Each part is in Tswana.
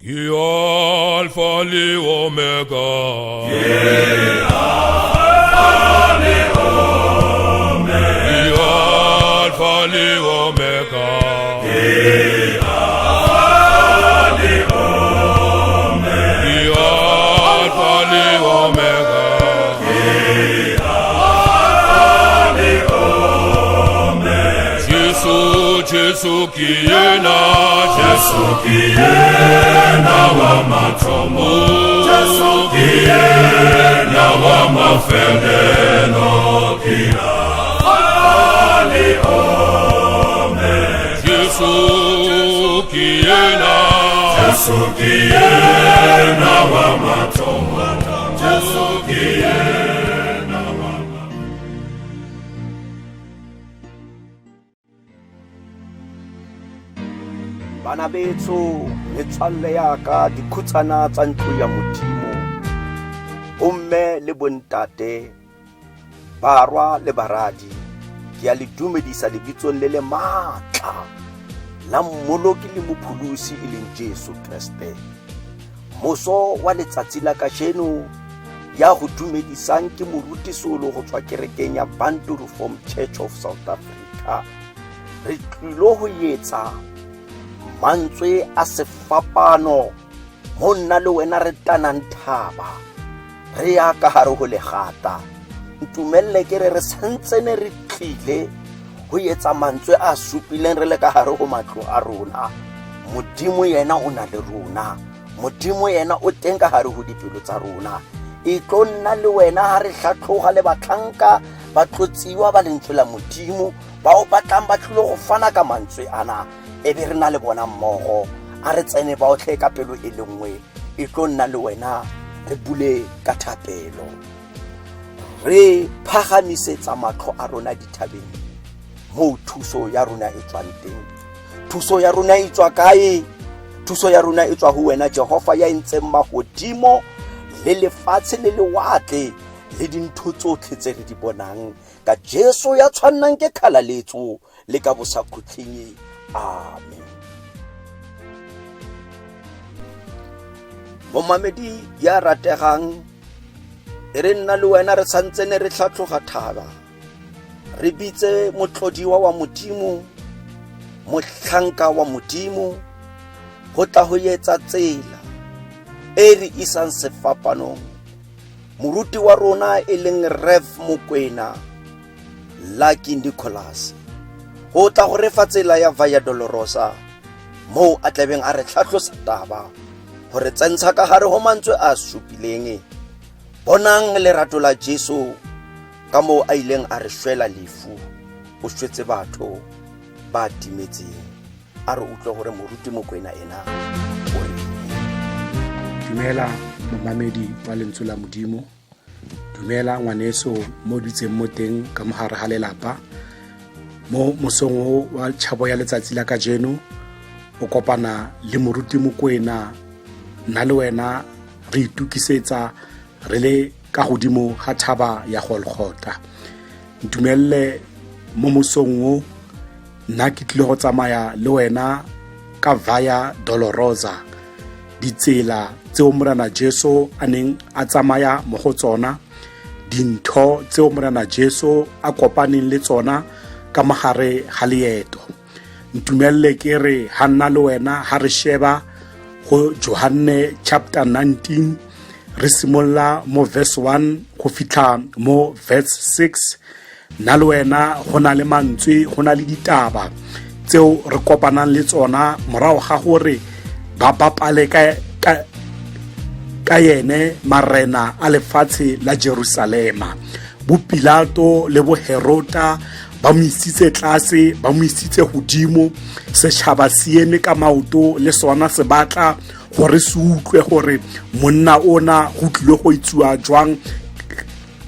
Ke Alpha le Omega. Ke Alpha le Omega. Ke Alpha le Omega. Ke Alpha le Omega. Ke Alpha le Omega. Ke Alpha le Omega. Jesu, Jesu ke yena, Jesu ke yena wa mathomo, Jesu ke yena wa mafelelo, ke Alpha le Omega. Jesu ke yena, Jesu ke yena wa mathomo, Jesu ke yena wa. Bana betsho, metswalle ya ka, dikhutsana tsa ntlo ya Modimo, bomme le bontate, barwa le baradi, ke ya le dumedisa lebitsong le le maatla la Mmoloki le Mopholosi e leng Jesu Kreste. Moso wa letsatsi la kajeno ya go dumedisang ke moruti Solo go tswa kerekeng ya Bantu Reform Church of South Africa. Re tlilo go etsa mantswe a sefapano mo nna le wena re tanang thaba re ya ka gare go legata. Ntumelle ke re re santsene re tlile go etsa mantswe a supileng re le ka gare go matlo a rona. Modimo yena o na le rona, Modimo yena o teng ka gare go dipelo tsa rona. E tlo nna le wena ha re hlatlhoga le batlhanka ba tlotsiwa ba lentswe la Modimo bao ba tlang ba tlile go fana ka mantswe ana, e be re na le bona mmogo. A re tsene baotlhe ka pelo e le nngwe, e tlo nna le wena re bule ka thapelo. Re phagamisetsa matlho a rona dithabeng moo thuso ya rona e tswang teng. Thuso ya rona e tswa kae? Thuso ya rona e tswa ho wena Jehova ya entseng mahodimo le lefatshe le lewatle le dintho tsotlhe tse re di bonang, ka Jesu ya tshwannang ke kgalaletso le ka bosakhutleng. Amen. Momamedi ya rategang, e re nna le wena re santsene re tlhatlhoga thaba, re bitse motlodiwa wa Modimo, mohlanka wa Modimo, go tla go etsa tsela e re isang sefapanong. Moruti wa rona e leng Rev Mokwena Lucky Nicholas, go tla go re fa tsela ya Via Dolorosa moo a tlabeng a re tlhatlhosa taba go re tsentsha ka gare go mantswe a supileng. Bonang lerato la Jesu ka moo a ileng a re shwela lefu, o shwetse batho ba timetseng. A re utlwe gore moruti Mokwena ena o re. Dumela momamedi wa lentswe la Modimo, dumela ngwaneso mo dutseng mo teng ka mogare ga lelapa. Mo mosong o wa tšhabo ya letsatsi la kajeno o kopana le moruti Mokwena. Nna le wena re itukisetsa re le ka godimo ga thaba ya Golgotha. Ntumelle mo mosong o nna ke tlile go tsamaya le wena ka Via Dolorosa, ditsela tseo Morena Jesu a neng a tsamaya mo go tsona, dintho tseo Morena Jesu a kopaneng le tsona ka mogare ga leeto. Ntumelle ke re ha nna le wena ha re sheba go Johanne chapter 19, re simolola mo verse 1 go fitlha mo verse 6. Nna le wena go na le mantswe, go na le ditaba tseo re kopanang le tsona morago ga gore ba bapale ka yene marena a lefatshe la Jerusalema. Bo Pilato le bo Herota ba mo isitse tlase, ba mo isitse godimo. Setšhaba se eme ka maoto le sona se batla gore se utlwe gore monna ona go tlile go itsiwa jwang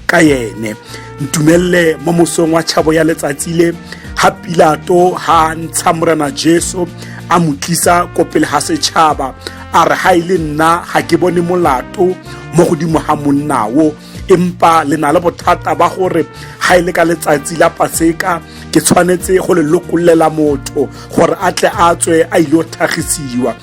ka yene. Ntumelle mo mosong wa tšhabo ya letsatsi le ha Pilato ha ntsha Morena Jesu a mo tlisa ko pele ga setšhaba, a re ha e le nna ga ke bone molato mo godimo ga monna o, empa le na le bothata ba gore ha e le ka letsatsi la Paseka ke tshwanetse go le lokollela motho gore a tle a tswe a ile go thagisiwa.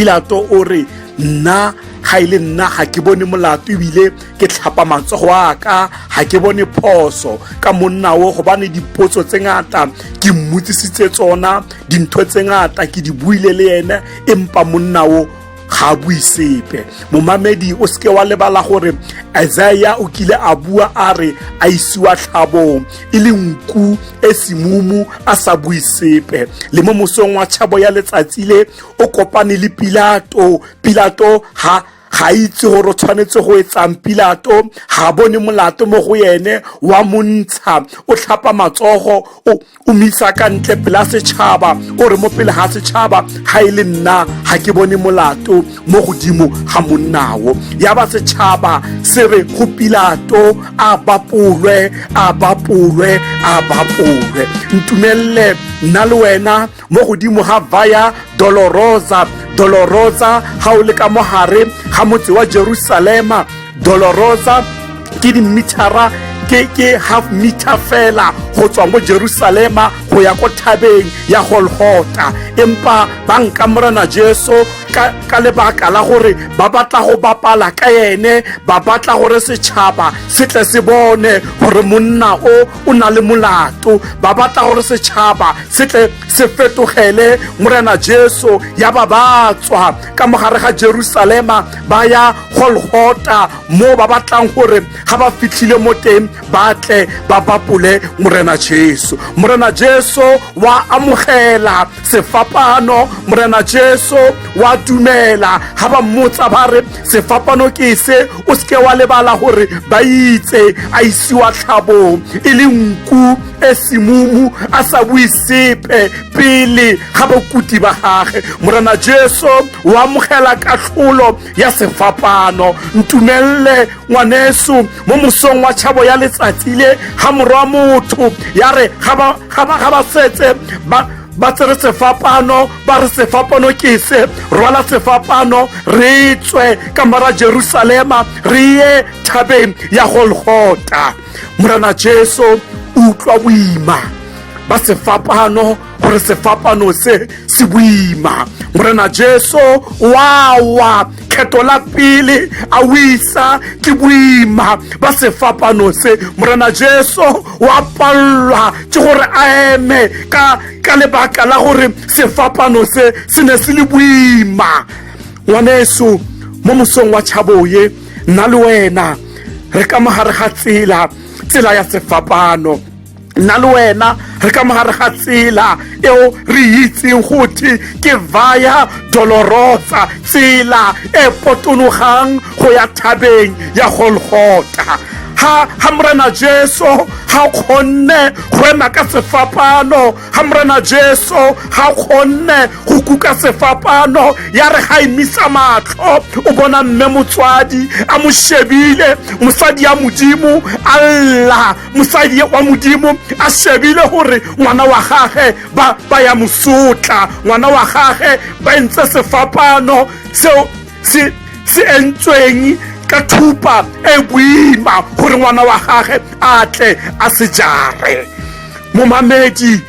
Pilato o re, Nna ga e le nna ga ke bone molato, ebile ke tlhapa matsogo a ka, ga ke bone phoso ka monna o, gobane dipotso tse ngata ke mmotsisitse tsona, dintho tse ngata ke di buile le ene, empa monna o ga a bue sepe. Momamedi, o seke wa lebala gore Isaiah o kile a bua a re a isiwa tlhabong e le nku e semumu, a sa bue sepe. Le mo mosong wa tšhabo ya letsatsi le o kopane le Pilato. Pilato ga itse gore o tshwanetse go etsang. Pilato ga bone molato mo go ene, wa montsha, o tlhapa matsogo, o misa ka ntle pela setšhaba, o re mo pele ga setšhaba, ga e le nna ga ke bone molato mo godimo ga monnao. Ya ba setšhaba se re go Pilato, a bapolwe, a bapolwe, a bapolwe. Ntumelele nna le wena mo godimo ga Via Dolorosa. Dolorosa ga o le ka mogare ga motse wa Jerusalema, Dolorosa ke dimithara, ke half meter fela go tswa mo Jerusalema go ya ko thabeng ya Golgota. Empa ba nka Morena Jesu ka lebaka la gore ba batla go bapala ka ene, ba batla gore setšhaba se tle se bone gore monna o o na le molato, ba batla gore setšhaba se tle se fetogele Morena Jesu. Ya ba ba tswa ka mogare ga Jerusalema ba ya Golgota, mo ba batlang gore ga ba fitlhile mo teng ba tle ba bapole Morena Jesu. Morena Jesu wa amogela sefapano, Morena Jesu wa dumela ga ba mmotsa ba re sefapano ke se. O seke wa lebala gore ba itse a isiwa tlhabong e le nku e semumu, a sa bue sepe pele ga bakuti ba gage. Morena Jesu wa amogela katlholo ya sefapano. Ntumelele ngwaneso mo mosong wa tšhabo ya letsatsi le ga morwa motho ya re ga ba setse ba tsere sefapano, ba re sefapano ke se, rwala sefapano re tswe ka mara Jerusalema re ye thabeng ya Golgota. Morena Jesu utlwa boima ba sefapano, gore sefapano se se boima. Morena Jesu wa wa kgetho la pele a o isa ke boima ba sefapano se. Morena Jesu wa pallwa ke gore a eme ka lebaka la gore sefapano se se ne se le boima. Ngwaneso, mo mosong wa tšhaboye nna le wena re ka mogare ga tsela ya sefapano. Nna le wena re ka mogare ga tsela eo re itseng gothe ke Via Dolorosa, tsela e potonogang go ya thabeng ya Golgota. Ha Morena Jesu ga kgonne go ema ka sefapano, ga Morena Jesu ga kgonne go kuka sefapano, ya re ga emisa matlho o bona mme motswadi a mo shebile, mosadi ya Modimo a lla, mosadi wa Modimo a shebile gore ngwana wa gage ba ya mosotla, ngwana wa gage ba entse sefapano seo se entsweng ka thupa e boima gore ngwana wa gage a tle a se jare. Momamedi,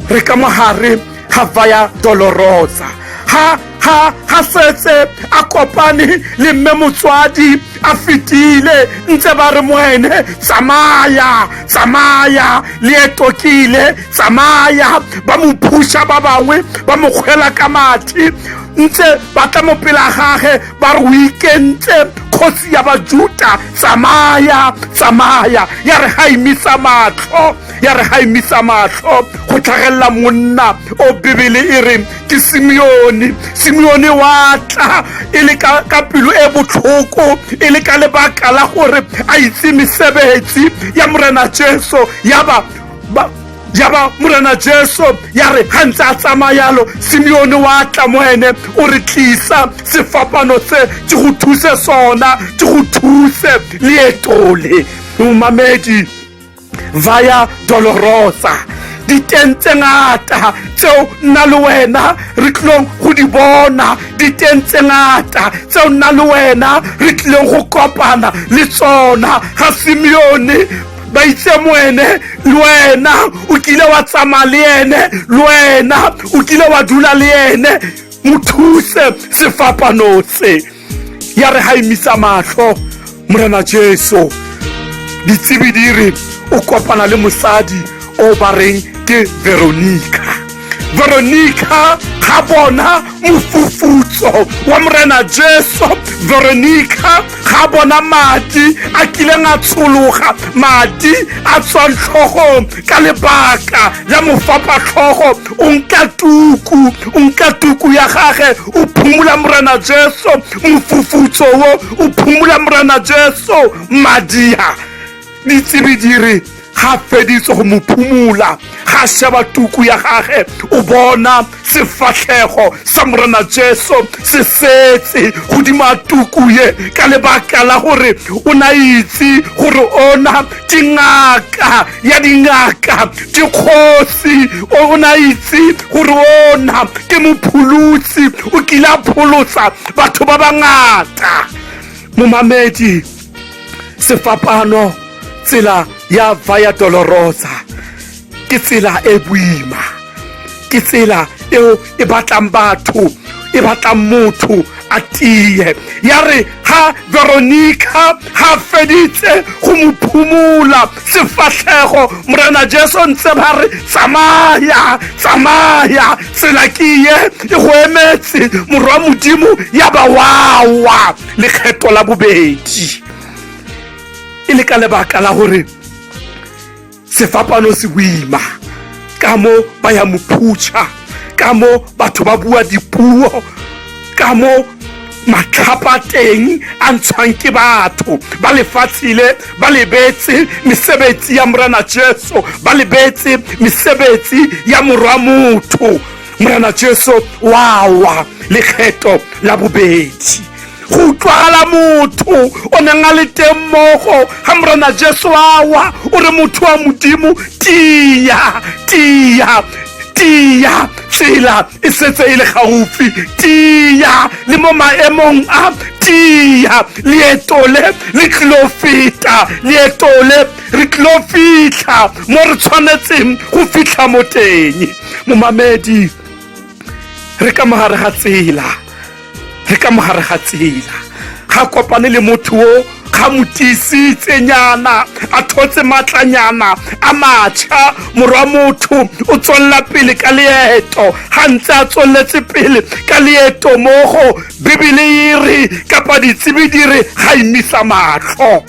re ka mogare ga Via Dolorosa. Ha setse a kopane le mme motswadi a fetile, ntse ba re moene tsamaya, tsamaya, leeto kile, tsamaya. Ba mo phusha, ba bangwe ba mo kgwela ka mathe, ntse ba tla mo pela gage ba re o ikentse kgosi ya Bajuta, tsamaya, tsamaya. Ya re ga emisa matlho, ya re ga emisa matlho go tlhagelela monna o Bibele e re ke Simeone. Simeone wa tla e le ka pelo e botlhoko, e le ka lebaka la gore a itse mesebetsi ya Morena Jesu. Ya ba Morena Jesu ya re ga ntse a tsamayalo, Simeone wa tla mo ene o re tlisa sefapano se ke go thuse sona, ke go thuse leetole. Momamedi, Via Dolorosa, diteng tse ngata tseo nna le wena re tlileng go di bona, diteng tse ngata tseo nna le wena re tlileng go kopana le tsona. Ga Simeone ba itse moene, le wena o kile wa tsamaya le ene, le wena o kile wa dula le ene. Mo thuse sefapano se. Ya re ga emisa mahlo Morena Jesu, ditsebi di re o kopana le mosadi o ba reng ke Veronica. Veronica ga bona mofufutso wa Morena Jesu. Veronica ga bona madi a kileng a tshologa, madi a tswang tlhogong ka lebaka la mofapatlhogo. O nka tuku, o nka tuku ya gage, o phumula Morena Jesu mofufutso wo, o phumula Morena Jesu madia. Ditsebi di re ga feditse go mo phumula, ga sheba tuku ya gage, o bona sefahlego sa Morena Jesu se setse godimo a tuku ye, ka lebaka la gore o na itse gore ona ke ngaka ya dingaka, ke kgosi. O na itse gore ona ke mopholosi, o kile a pholosa batho ba bangata. Momamedi, sefapano, tsela ya Via Dolorosa ke tsela e boima, ke tsela eo e batlang batho, e batlang motho a tie. Ya re ha Veronica ha feditse go mo phumola sefahlego, Morena Jesu ntse ba re, tsamaya, tsamaya, tsela ke ye e go emetse, morwa Modimo. Ya ba wawa lekgetho la bobedi, e le ka lebaka la gore sefapano se boima. Ka mo ba ya mo phutšha, ka mo batho ba bua dipuo, ka mo matlhapa teng a ntshwang ke batho ba lefatshe le, ba lebetse mesebetsi ya Morena Jesu, ba lebetse mesebetsi ya morwa motho. Morena Jesu wawa lekgetho la bobedi. Go utlwagala motho o neng a le teng mmogo ga Morena Jesu awa, o re, motho wa Modimo, tia, tia, tia, tsela e setse e le gaufi, tia le mo maemong a, tia, leeto le le tlilo feta, leeto le re tlilo fitlha mo re tshwanetseng go fitlha mo teng. Momamedi, re ka mogare ga tsela, re ka mogare ga tsela. Ga kopane le motho o ga mo tiisitsenyana, a thotse matlanyana a matšha. Morwa motho o tswelela pele ka leeto. Ga ntse a tsweletse pele ka leeto mogo, Bibele e re, kapa ditsebi di re, ga imisa matlho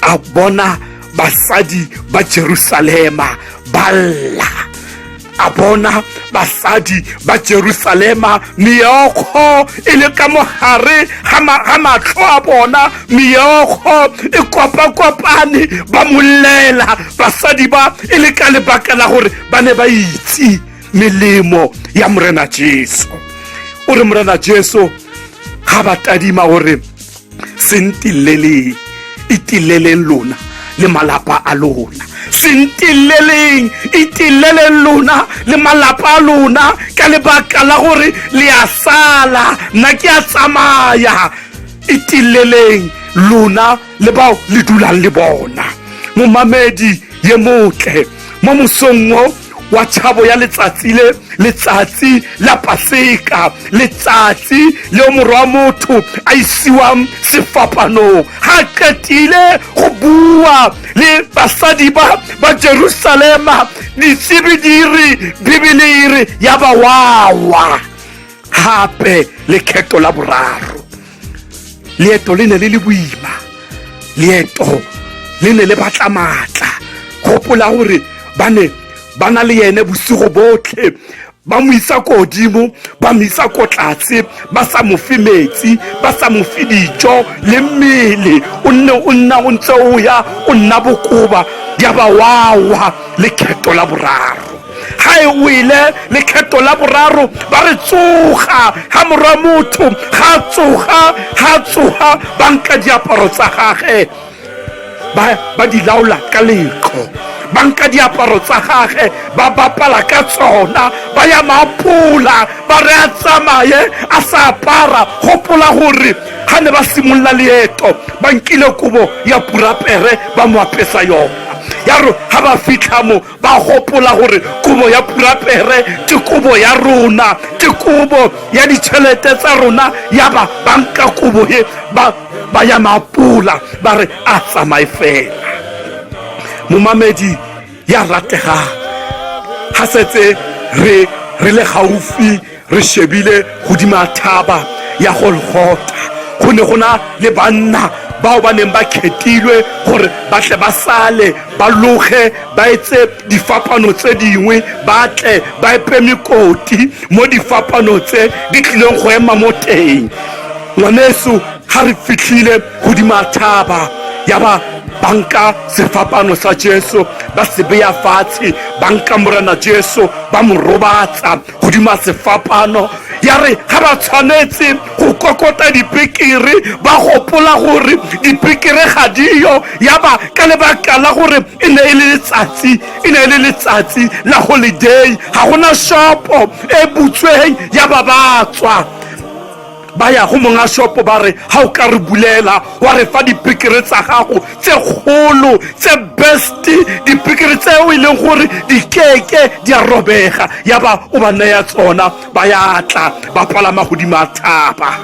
a bona basadi ba Jerusalema ba lla, a bona basadi ba Jerusalema meokgo e le ka mogare ga matlho a bona, meokgo e kopakopane, ba mollela basadi ba, e le ka lebaka la gore ba ne ba itse melemo ya Morena Jesu. O re Morena Jesu ga ba tadima gore sentilleleng, itilleleng lona le malapa a lona, sentilleleng, itilleleng lona le malapa a lona, ka lebaka la gore le a sala, nna ke a tsamaya. Itilleleng lona le bao le dulang le bona. Momamedi ye motle, mo mosong wo wa tšhabo ya letsatsi le, letsatsi la Paseka, letsatsi leo morwa motho a isiwang sefapanong, ga a qetile go bua le basadi ba ba Jerusalema, ditsebi di re, Bibele e re, ya ba wawa gape lekgetho la boraro. Leeto le ne le le boima, leeto le ne le batla maatla. Gopola gore ba ne ba na le yene bosigo botlhe, ba mo isa ko godimo, ba mo isa ko tlatse, ba sa mo fe metsi, ba sa mo fe dijo, le mmele o nne o nna o ntse o ya o nna bokoba. Ya ba wawa lekgetho la boraro. Ga e wele lekgetho la boraro, ba re tsoga ga morwa motho, ga tsoga, ga tsoga, ba nka diaparo tsa gage ba di laola ka leqo, ba nka diaparo tsa gage ba bapala ka tsona, ba ya mapola, ba re a tsamaye a sa apara. Gopola gore ga ne ba simolola leeto ba nkile kobo ya purapere ba mo apesa yona. Ya re ga ba fitlha mo, ba gopola gore kobo ya purapere ke kobo ya rona, ke kobo ya ditšhelete tsa rona. Ya ba ba nka kobo ye, ba ba ya mapola, ba re a tsamaye fela. Momamedi ya rategang, ga setse re re le gaufi, re shebile godima thaba ya Golgota, go ne go na le banna bao ba neng ba khetilwe gore ba tle ba sale ba loge ba etse difapano tse dingwe, ba tle ba epe mekoti mo difapano tse di tlileng go ema mo teng. Ngwaneso, ga re fitlhile godima thaba, ya ba ba nka sefapano sa Jesu ba se beya fatshe, ba nka Morena Jesu ba mo robatsa godima sefapano. Ya re ga ba tshwanetse go kokota dipekere, ba gopola gore dipekere ga diyo. Ya ba ka lebaka la gore e ne e le letsatsi, e ne e le letsatsi la holiday, ga gona shopo e butsweng. Ya ba ba tswa ba ya go monga shopo, ba re, ga o ka re bulela wa re fa dipekere tsa gago tse kgolo, tse best, dipekere tseo e leng gore di keke di a robega. Ya ba o ba neya tsona, ba ya tla ba palama godimo a thaba,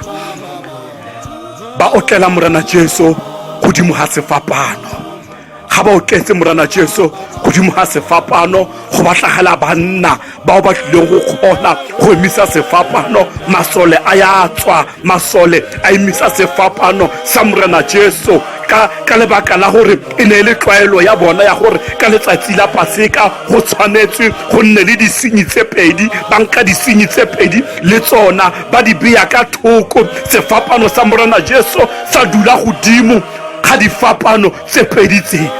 ba otlela Morena Jesu godimo ga sefapano. Ga ba otletse Morena Jesu godimo ga sefapano, go batlagela banna bao ba tlileng go kgona go emisa sefapano. Masole a ya tswa, masole a emisa sefapano sa Morena Jesu ka ka lebaka la gore e ne e le tlwaelo ya bona ya gore ka letsatsi la Paseka go tshwanetswe go nne le disenyi tse pedi. Ba nka disenyi tse pedi le tsona ba di beya ka thoko. Sefapano sa Morena Jesu sa dula godimo ga difapano tse pedi tse,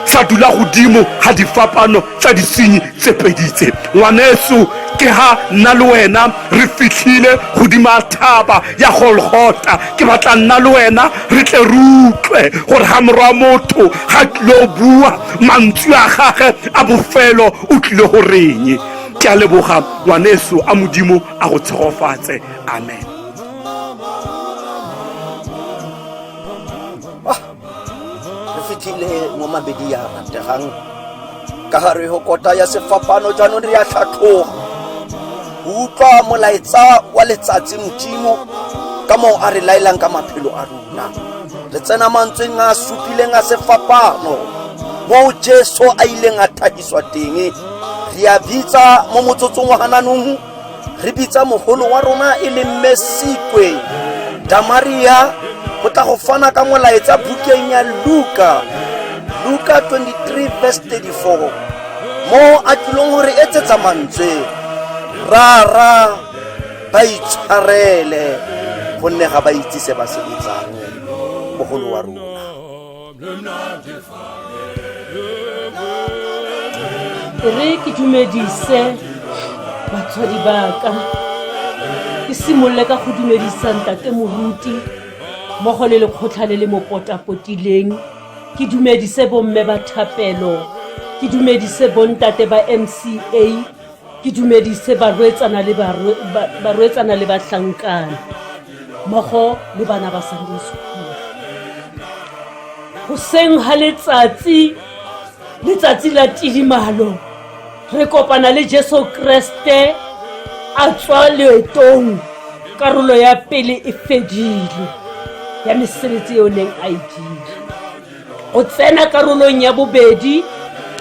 sa dula godimo ga difapano tsa disenyi tse pedi tse. Ngwaneso, ke ga nna le wena re fitlhile godima thaba ya Golgota. Ke batla nna le wena re tle re utlwe gore ga Morwa motho ga tlile bua mantswe a gage a bofelo, o tlile go reng. Ke a leboga, ngwaneso, a Modimo a go tshegofatse. Amen. Re fitlhile mo mabedi ya rategang ka gare go kota ya sefapano. Jaanong re ya tlhatlhoga go utlwa molaetsa wa letsatsi, Modimo ka moo a re laelang ka maphelo a rona. Re tsena mantsweng a supileng a sefapano moo Jesu a ileng a thahiswa teng. Re a bitsa mo motsotsong wa gananong, re bitsa mogolo wa rona e leng Messikwe Damaria go tla go fana ka molaetsa bukeng ya Luka, Luka 23 verse 34, mo a tlilong gore etsetsa mantswe: "Rara, ba itshwarele, gonne ga ba itse se ba se etsang." Mogolo wa rona. E re ke dumedise batswadi ba ka, ke simolole ka go dumedisa ntate moruti mmogo le lekgotlha le le mo potapotileng, ke dumedise bomme ba thapelo, ke dumedise bontate ba MCA, ke dumedise barwetsana le barwetsana le bahlankana mmogo le bana ba Sunday school. Goseng ga letsatsi, letsatsi la tidimalo, re kopana le Jesu Kreste a tswa leetong. Karolo ya pele e fedile ya mesebetsi e o neng a e dira. O tsena karolong ya bobedi,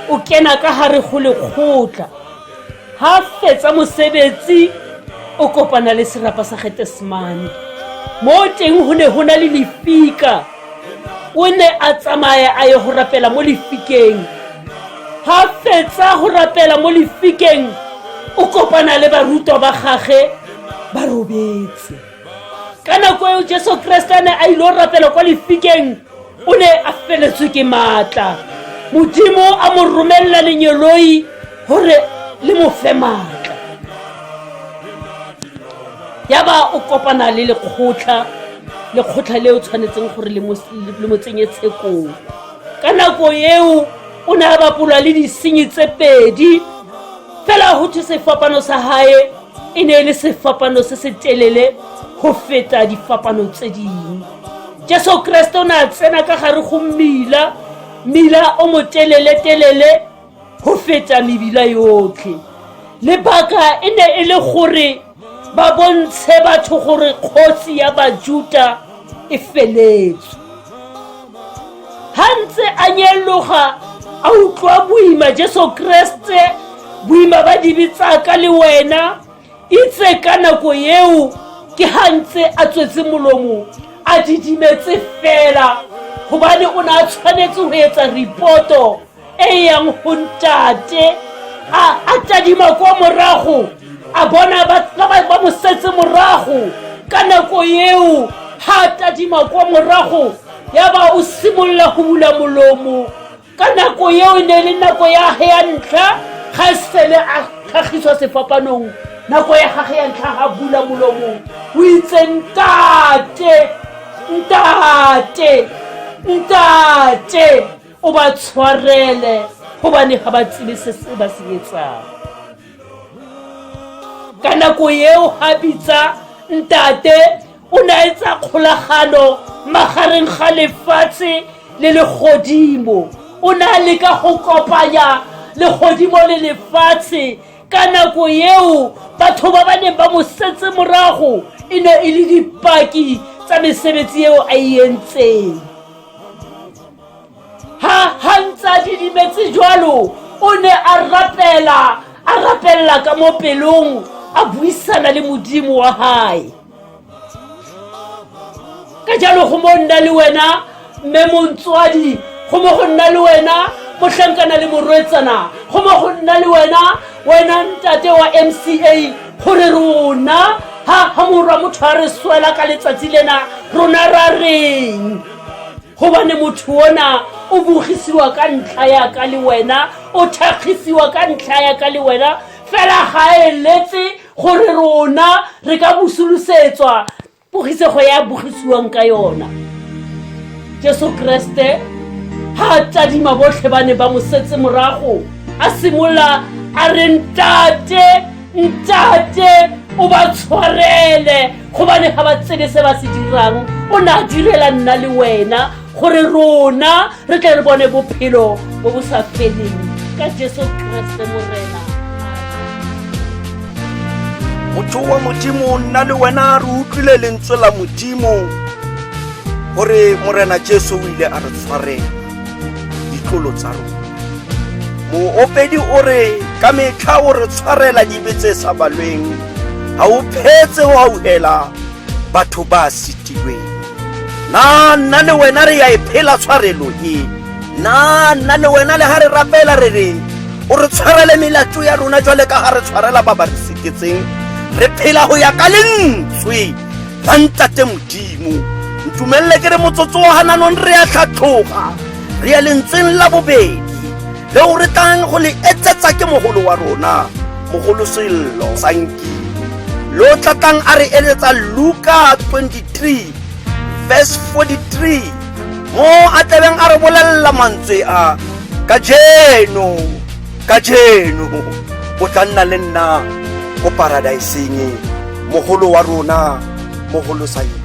o kena ka gare go lekgotla. Ha fetsa mosebetsi, o kopana le serapa sa Getesemane. Mo teng go ne go na le lefika. O ne a tsamaya a ye go rapela mo lefikeng. Ha fetsa go rapela mo lefikeng, o kopana le barutwa ba gage ba robetse. Ka nako eo Jesu Kreste a ne a ile go rapela kwa lefikeng, o ne a feletswe ke maatla. Modimo a mo romelela lenyeloi gore le mo fe maatla. Ya ba o kopana le lekgotlha, lekgotlha le o tshwanetseng gore le mo tsenye tshekong. Ka nako eo o ne a bapolwa le disenyi tse pedi fela. Go thwe sefapano sa gae e ne e le sefapano se se telele go feta difapano tse dingwe. Jesu Kreste o ne a tsena ka gare go mmila. Mmila o motelele-telele go feta mebila yotlhe. Lebaka e ne e le gore ba bontshe batho gore kgosi ya Bajuta e feletswe. Ha ntse a nyelloga a utlwa boima Jesu Kreste, boima ba dibe tsa ka le wena, Itse ka nako eo ke ha ntse a tswetse molomo a didimetse fela gobane o ne a tshwanetse go etsa ripoto e yang go ntate. A tadima kwa morago a bona ba mo setse morago. Ka nako eo ha a tadima kwa morago ya ba o simolola go bula molomo. Ka nako eo e ne e le nako ya ge ya ntlha ga e sele a tlhagiswa sefapanong. Nako ya gage ya ntlha ga bula molomo o itse, ntate, ntate, ntate, o ba tshwarele gobane ga ba tsebe se se ba se etsang. Ka nako eo ga bitsa ntate, o ne a etsa kgolagano magareng ga lefatshe le legodimo. O ne a leka go kopanya legodimo le lefatshe. Ka nako eo batho ba ba neng ba mo setse morago e ne e le dipaki tsa mesebetsi eo a e entseng. Ha ha ntse a didimetse jwalo, o ne a rapela, a rapella ka mo pelong, a buisana le Modimo wa hae. Ka jalo go mo nna le wena mme montswadi, go mo go nna le wena mohlankana le morwetsana, go mo go nna le wena wena ntate wa MCA, gore rona ha ha morwa motho a re swela ka letsatsi lena rona ra reng? Gobane motho ona o bogisiwa ka ntlha ya ka le wena, o thakgisiwa ka ntlha ya ka le wena, fela ga a eletse gore rona re ka busulosetswa pogisego ya bogisiwang ka yona. Jesu Kreste ha a tadima botlhe ba ne ba mo setse morago, a simolola a re, ntate, ntate, o ba tshwarele gobane ga ba tsebe se ba se dirang. O ne a direla nna le wena gore rona re tle re bone bophelo bo bo sa feleng ka Jesu Kreste Morena. Motho wa Modimo, nna le wena re utlwile lentswe la Modimo gore Morena Jesu o ile a re tshwarela ditlolo tsa rona. Moopedi o re ka metlha o re tshwarela dibe tse sa balweng, ga o phetse go hauhela batho ba sitilweng. Na nna le wena re ya e phela tshwarelo e? Na nna le wena le ha re rapela re re o re tshwarele melato ya rona jwale ka ha re tshwarela ba ba re sitetseng? Re phela go ya ka lentswe la Ntate Modimo. Ntumelele ke re motsotso wa gananong re ya tlhatlhoga, re ya lentsweng la bobedi leo re tlang go le etsetsa ke mogolo wa rona, mogolo Sello Sanki, lo tlatlang a re eletsa Luka 23 verse 43, mo a tlabeng a re bolelela mantswe a kajeno, kajeno o tla nna le nna ko paradaiseng. Mogolo wa rona, mogolo Sanki.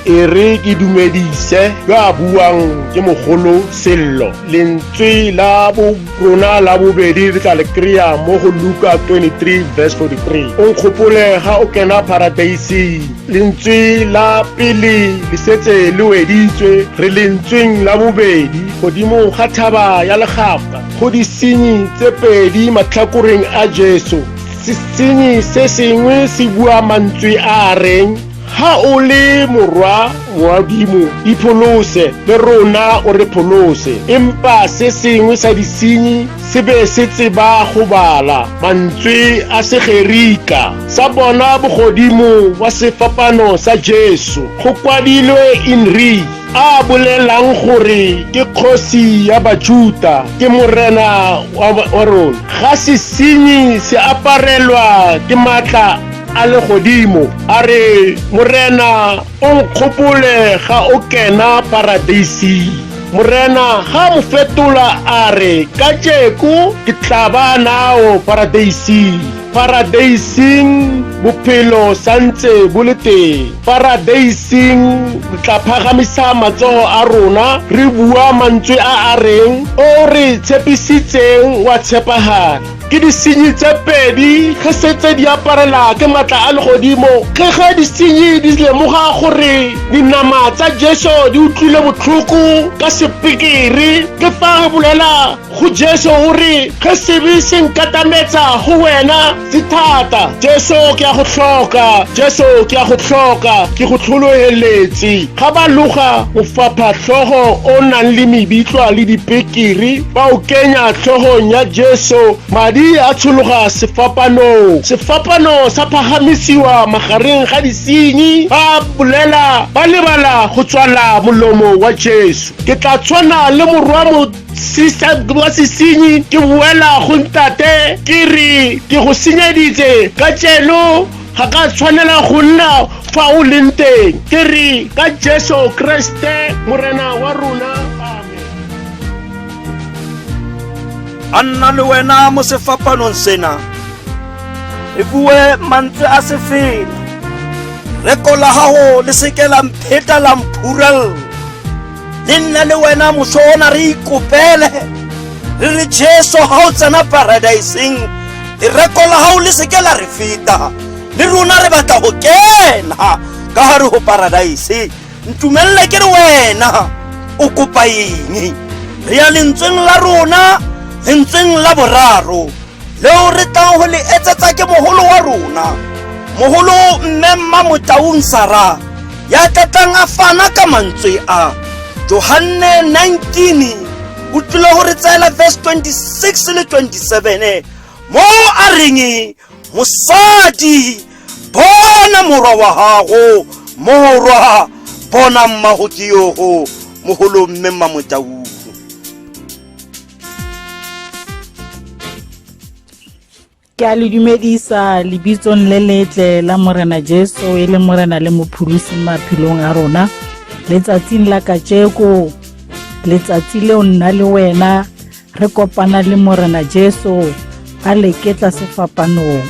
E re ke dumedise yo a buang ke mogolo Sello. Lentswe la bo rona la bobedi re tla le kry-a mo go Luka 23 verse 43. O nkgopole ga o kena paradeiseng. Lentswe la pele le setse le weditswe, re lentsweng la bobedi. Godimo ga thaba ya legapa go disenyi tse pedi matlhakoreng a Jesu. Sesenyi se sengwe se bua mantswe a a reng, ha o le morwa Modimo, ipholose, le rona o re pholose. Empa se sengwe sa disenyi se be se tseba go bala mantswe a Segerika, sa bona bogodimo wa sefapano sa Jesu go kwadilwe INRI, a bolelang gore ke kgosi ya Bajuta, ke morena wa rona. Ga sesenyi se aparelwa ke maatla a legodimo, a re, Morena, o nkgopole ga o kena paradeising. Morena ga mo fetola a re, Kajeko ke tla ba nao paradeising. Paradeising bophelo santse bo le teng. Paradeising re tla phagamisa matsogo a rona re bua mantswe a a reng, O re tshepisitseng wa tshepagala. Ke disenyi tse pedi ge setse di aparela ke matla a legodimo. Ge ge disenyi di lemoga gore dinama tsa Jesu di utlwile botlhoko ka sepikiri, ke fa re bolela go Jesu o re, Ge sebe se nkatametsa go wena se thata, Jesu ke a go hloka, Jesu ke a go hloka, ke go hloloheletse. Ga ba loga mofapha-hlogo o nang le mebitlwa le dipekiri, ba o kenya hlogong ya Jesu, madi a tshologa sefapanong. Sefapano sa phagamisiwa magareng ga disenyi, ba bolela ba lebala go tswala molomo wa Jesu. Ke tla tshwana le morwa wa sesenyi, ke boela go ntate ke re ke go senyeditse ka tšeno, ga ka tshwanela go nna fa o leng teng. Ke re ka Jesu Kriste Morena wa rona, amen. A nna le wena mo sefapanong sena, re bue mantswe a sefela, reko la gago le seke la mpheta la mphurella. Le nna le wena moso ona re ikopele re re, Jesu, ga o tsena paradiseng, lereko la gago le seke la re feta, le rona re batla go kena ka gare go paradise. Ntumelele ke re wena o kopa eng? Re ya lentsweng la rona, lentsweng la boraro leo re tlang go le etsetsa ke mogolo wa rona, mogolo mme Mma Motaung Sara, ya tlatlang a fana ka mantswe a. Johanne 19 o tlile go re tseela verse 26 le 27, mo a reng, Mosadi, bona morwa wa gago, morwa, bona mmago ke yogo. Mogolo mme Mma Motaung. Ke a le dumedisa lebitsong le letle la Morena Jesu, e le Morena le Mopholosi maphelong a rona. Letsatsing la kajeko, letsatsi leo nna le wena re kopana le Morena Jesu a leketla sefapanong,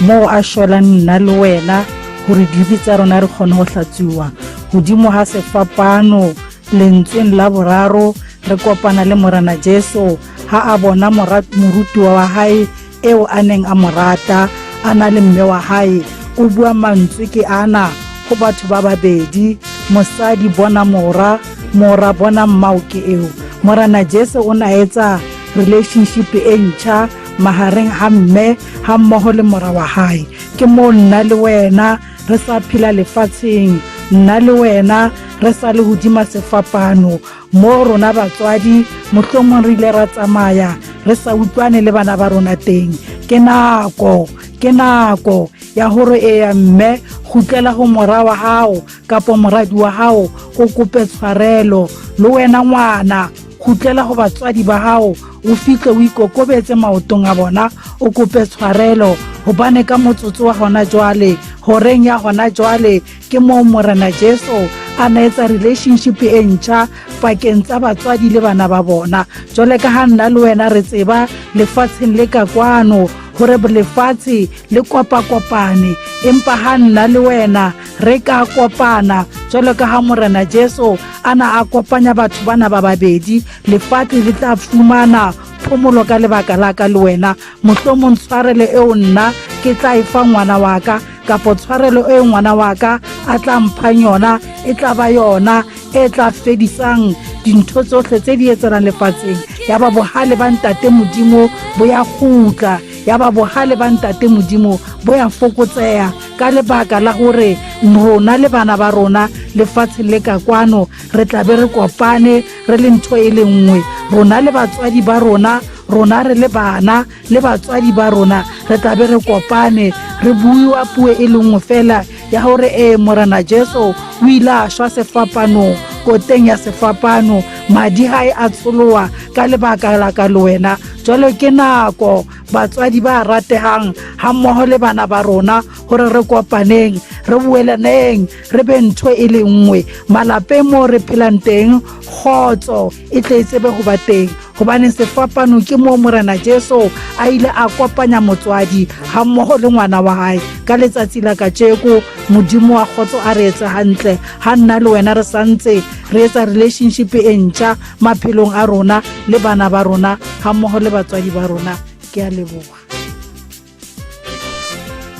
moo a shwelang nna le wena gore dibe tsa rona re kgone go hlatsuwa. Godimo ga sefapano, lentsweng la boraro, re kopana le Morena Jesu ha a bona morutiwa wa hae eo a neng a mo rata a na le mme wa hae. O bua mantswe ke ana go batho ba babedi, mosadi, bona mora, mora, bona mmao ke eo. Morena Jesu o na etsa relationship e ntšha magareng ga mme ga mmogo le mora wa hae. Ke moo nna le wena re sa phela lefatsheng, nna le wena re sa le hodima sefapano, mo rona batswadi mohlomong re ile ra tsamaya re sa utlwane le bana ba rona teng. Ke nako, ke nako ya gore eya mme, gutlela go mora wa gago kapo moradi wa gago, o kope tshwarelo. Le wena ngwana, gutlela go batswadi ba gago, o fitlhe o ikokobetse maotong a bona, o kope tshwarelo, gobane ka motsotso wa gona jwale, horeng ya gona jwale, ke moo Morena Jesu a na etsa relationship e ntšha pakeng tsa batswadi le bana ba bona. Jwale ka ga nna le wena re tseba lefatsheng le ka kwano gore lefatshe le kopakopane, empa ga nna le wena re ka kopana jwalo ka ga Morena Jesu a na a kopanya batho bana ba babedi, lefatshe le tla fumana phomolo ka lebaka la ka le wena. Mohlomong tshwarelo eo nna ke tla e fa ngwana wa ka, kapo tshwarelo e ngwana wa ka a tla mphang yona, e tla ba yona e tla fedisang dintho tsohle tse di etsalang lefatsheng. Ya ba bohale ba ntate Modimo bo ya kgutla, ya ba bohale ba ntate Modimo bo ya fokotseha, ka lebaka la gore rona le bana ba rona lefatsheng le ka kwano re tla be re kopane re le ntho e le nngwe. Rona le batswadi ba rona, rona re le bana le batswadi ba rona, re tla be re kopane re buiwa puo e le nngwe fela ya gore ee, Morena Jesu o ile a shwa sefapanong, koteng ya sefapano, madi gae a tsholoa ka lebaka la ka le wena. Jalo ke nako, batswadi ba rategang ga mmogo le bana ba rona, gore re kopaneng, re boelaneng, re be ntho e le nngwe malapeng mo re phelang teng, kgotso e tle e tsebe go ba teng. Gobane sefapano ke moo Morena Jesu a ile a kopanya motswadi ga mmogo le ngwana wa gae. Ka letsatsi la kajeko, Modimo wa kgotso a re etse hantle. Ga nna le wena re santse re etsa relationship e ntšha maphelong a rona le bana ba rona ga mmogo le batswadi ba rona. Ke a leboga.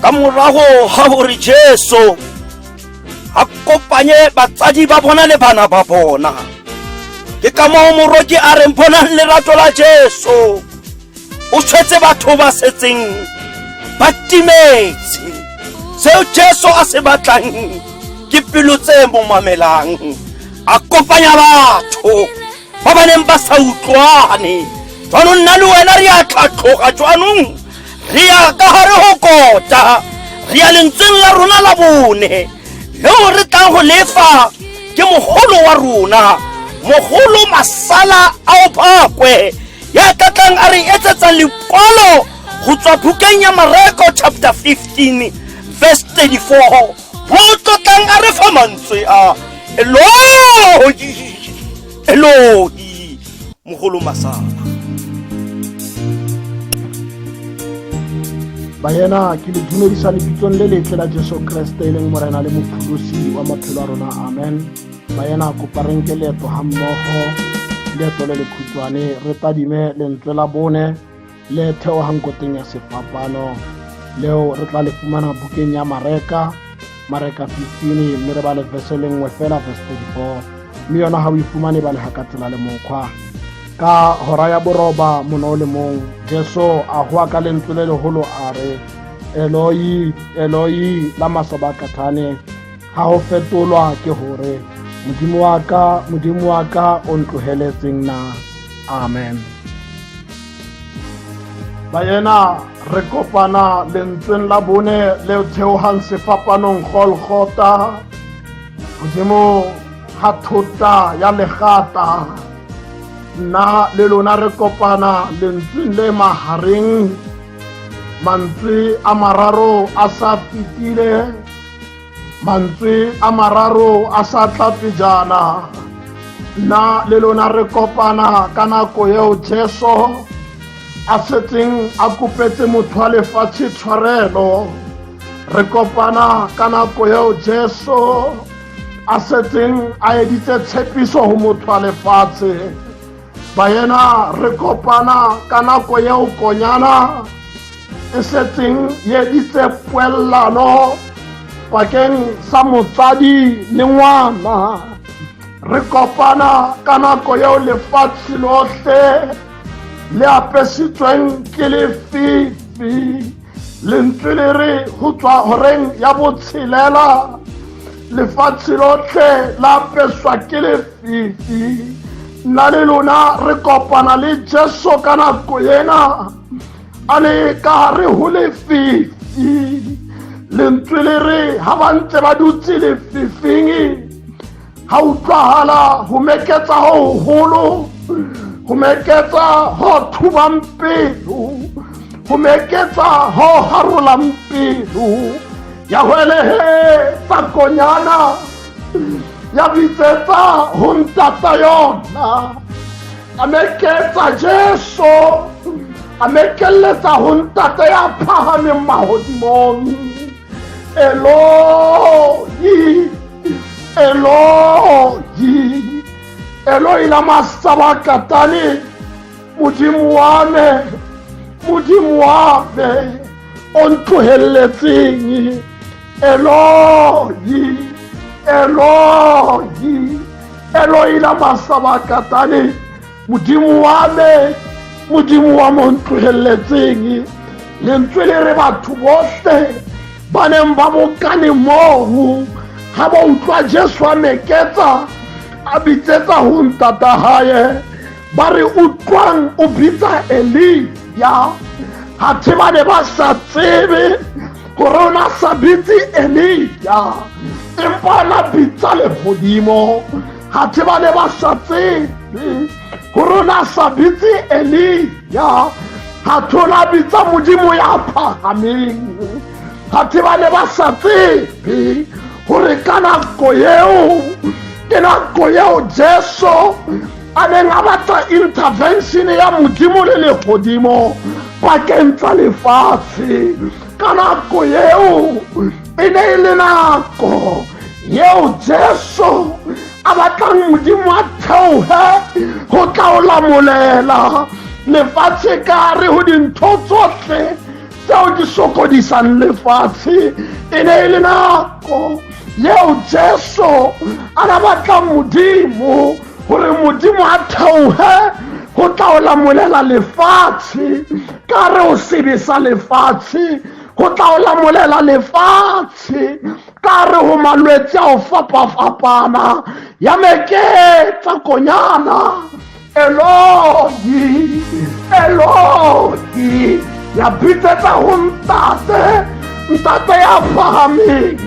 Ka morago ga gore Jesu a kopanye batsadi ba bona le bana ba bona, ke ka moo moroki a reng bonang lerato la Jesu o tshwetse batho ba setseng ba timetse. Seo Jesu a se batlang ke pelo tse mo mamelang. A kopanya batho ba ba neng ba sa utlwane. Jwanong nna le wena re a tlhatlhoga, jwanong re ya ka gare go kota, re ya lentsweng la rona la bone leo re tlang go lefa ke mogolo wa rona, mogolo Masala ao Phakwe, ya tlatlang a re etsetsa lekwalo go tswa bukeng ya Mareko chapter 15 verse 34, mo tlotlang a re fa mantswe a Eloi, Eloi. Mogolo Masala. Baena, ke le dumedisa lebitsong le letle la Jesu Kreste, e leng Morena le Mopholosi wa maphelo a rona. Amen. Baena, kopa re nke leeto ga mmogo, leeto le lekhutshwane, re tadime lentswe la bone le theogang koteng ya sefapano, leo re tla le fumana bukeng ya Mareka, Mareka 15, mme re bale verse le nngwe fela, verse 34. Mme yona ga o e fumane, bale ga ka tsela le mokgwa. Ka hora ya boroba mono o le mong, Jesu a goa ka lentswe le legolo a re, Eloi, Eloi, lama sabakathane? Ga go fetolwa ke gore, Modimo wa ka, Modimo wa ka, o ntlogeletseng na? Amen. Baena, re kopana lentsweng la bone le theogang sefapanong Golgota, godimo ga thota ya legata. Nna le lona re kopana lentsweng le magareng, mantswe a mararo a sa fetile, mantswe a mararo a sa tla pejana. Nna le lona re kopana ka nako eo Jesu a setseng a kopetse motho wa lefatshe tshwarelo. Re kopana ka nako eo Jesu a setseng a editse tshepiso go motho wa lefatshe. Baena, re kopana ka nako eo konyana e setseng e editse poellano pakeng sa motsadi le ngwana. Re kopana ka nako eo lefatshe lotlhe le apesitsweng ke lefifi. Lentswe le re go tswa horeng ya botshelela lefatshe lotlhe la apeswa ke lefifi. Nna le lona re kopana le Jesu ka nako ena a le ka gare go lefifi. Lentswe le re ga ba ntse ba dutse lefifing, ga utlwagala go meketsa go gogolo, go meketsa go thubang pelo, go meketsa go garolang pelo. Ya hwelegetsa konyana, ya bitsetsa go ntata yona. A meketsa Jesu, a mekeletsa go ntate ya phagameng magodimong. Eloi, Eloi, Eloi lama sabakatane? Modimo wa me, Modimo wa me, o ntlogeletseng? Eloi, Eloi, Eloi lama sabakatane? Modimo wa me, Modimo wa mo ntlogeletseng? Lentswe le re batho botlhe ba neng ba bokane moo ga ba utlwa Jesu a meketsa a bitsetsa go ntata gae, ba re, utlwang, o bitsa Elia. Gathe ba ne ba sa tsebe gore o na sa bitse Elia, empa na bitsa legodimo. Gathe ba ne ba sa tsebe gore o na sa bitse Elia, gathe o na bitsa Modimo ya phagameng. Gathe ba ne ba sa tsebe gore ka nako eo ke nako eo Jesu a neng a batla intervention ya modimo le legodimo pakeng tsa lefatshe ka nako eo e ne e le nako yeo jesu a batlang modimo a theoge go tla o lamolela lefatshe ka re go dintho tsotlhe tseo di sokodisang lefatshe e ne e le nako yeo jesu a na batlang modimo gore modimo a theoge go tla o lamolela lefatshe ka re o sebe sa lefatshe go tla o lamolela lefatshe ka re go malwetse a go fapafapana ya meketsa konyana Eloi, Eloi, ya bitsetsa go ntate, ntate ya phahameng,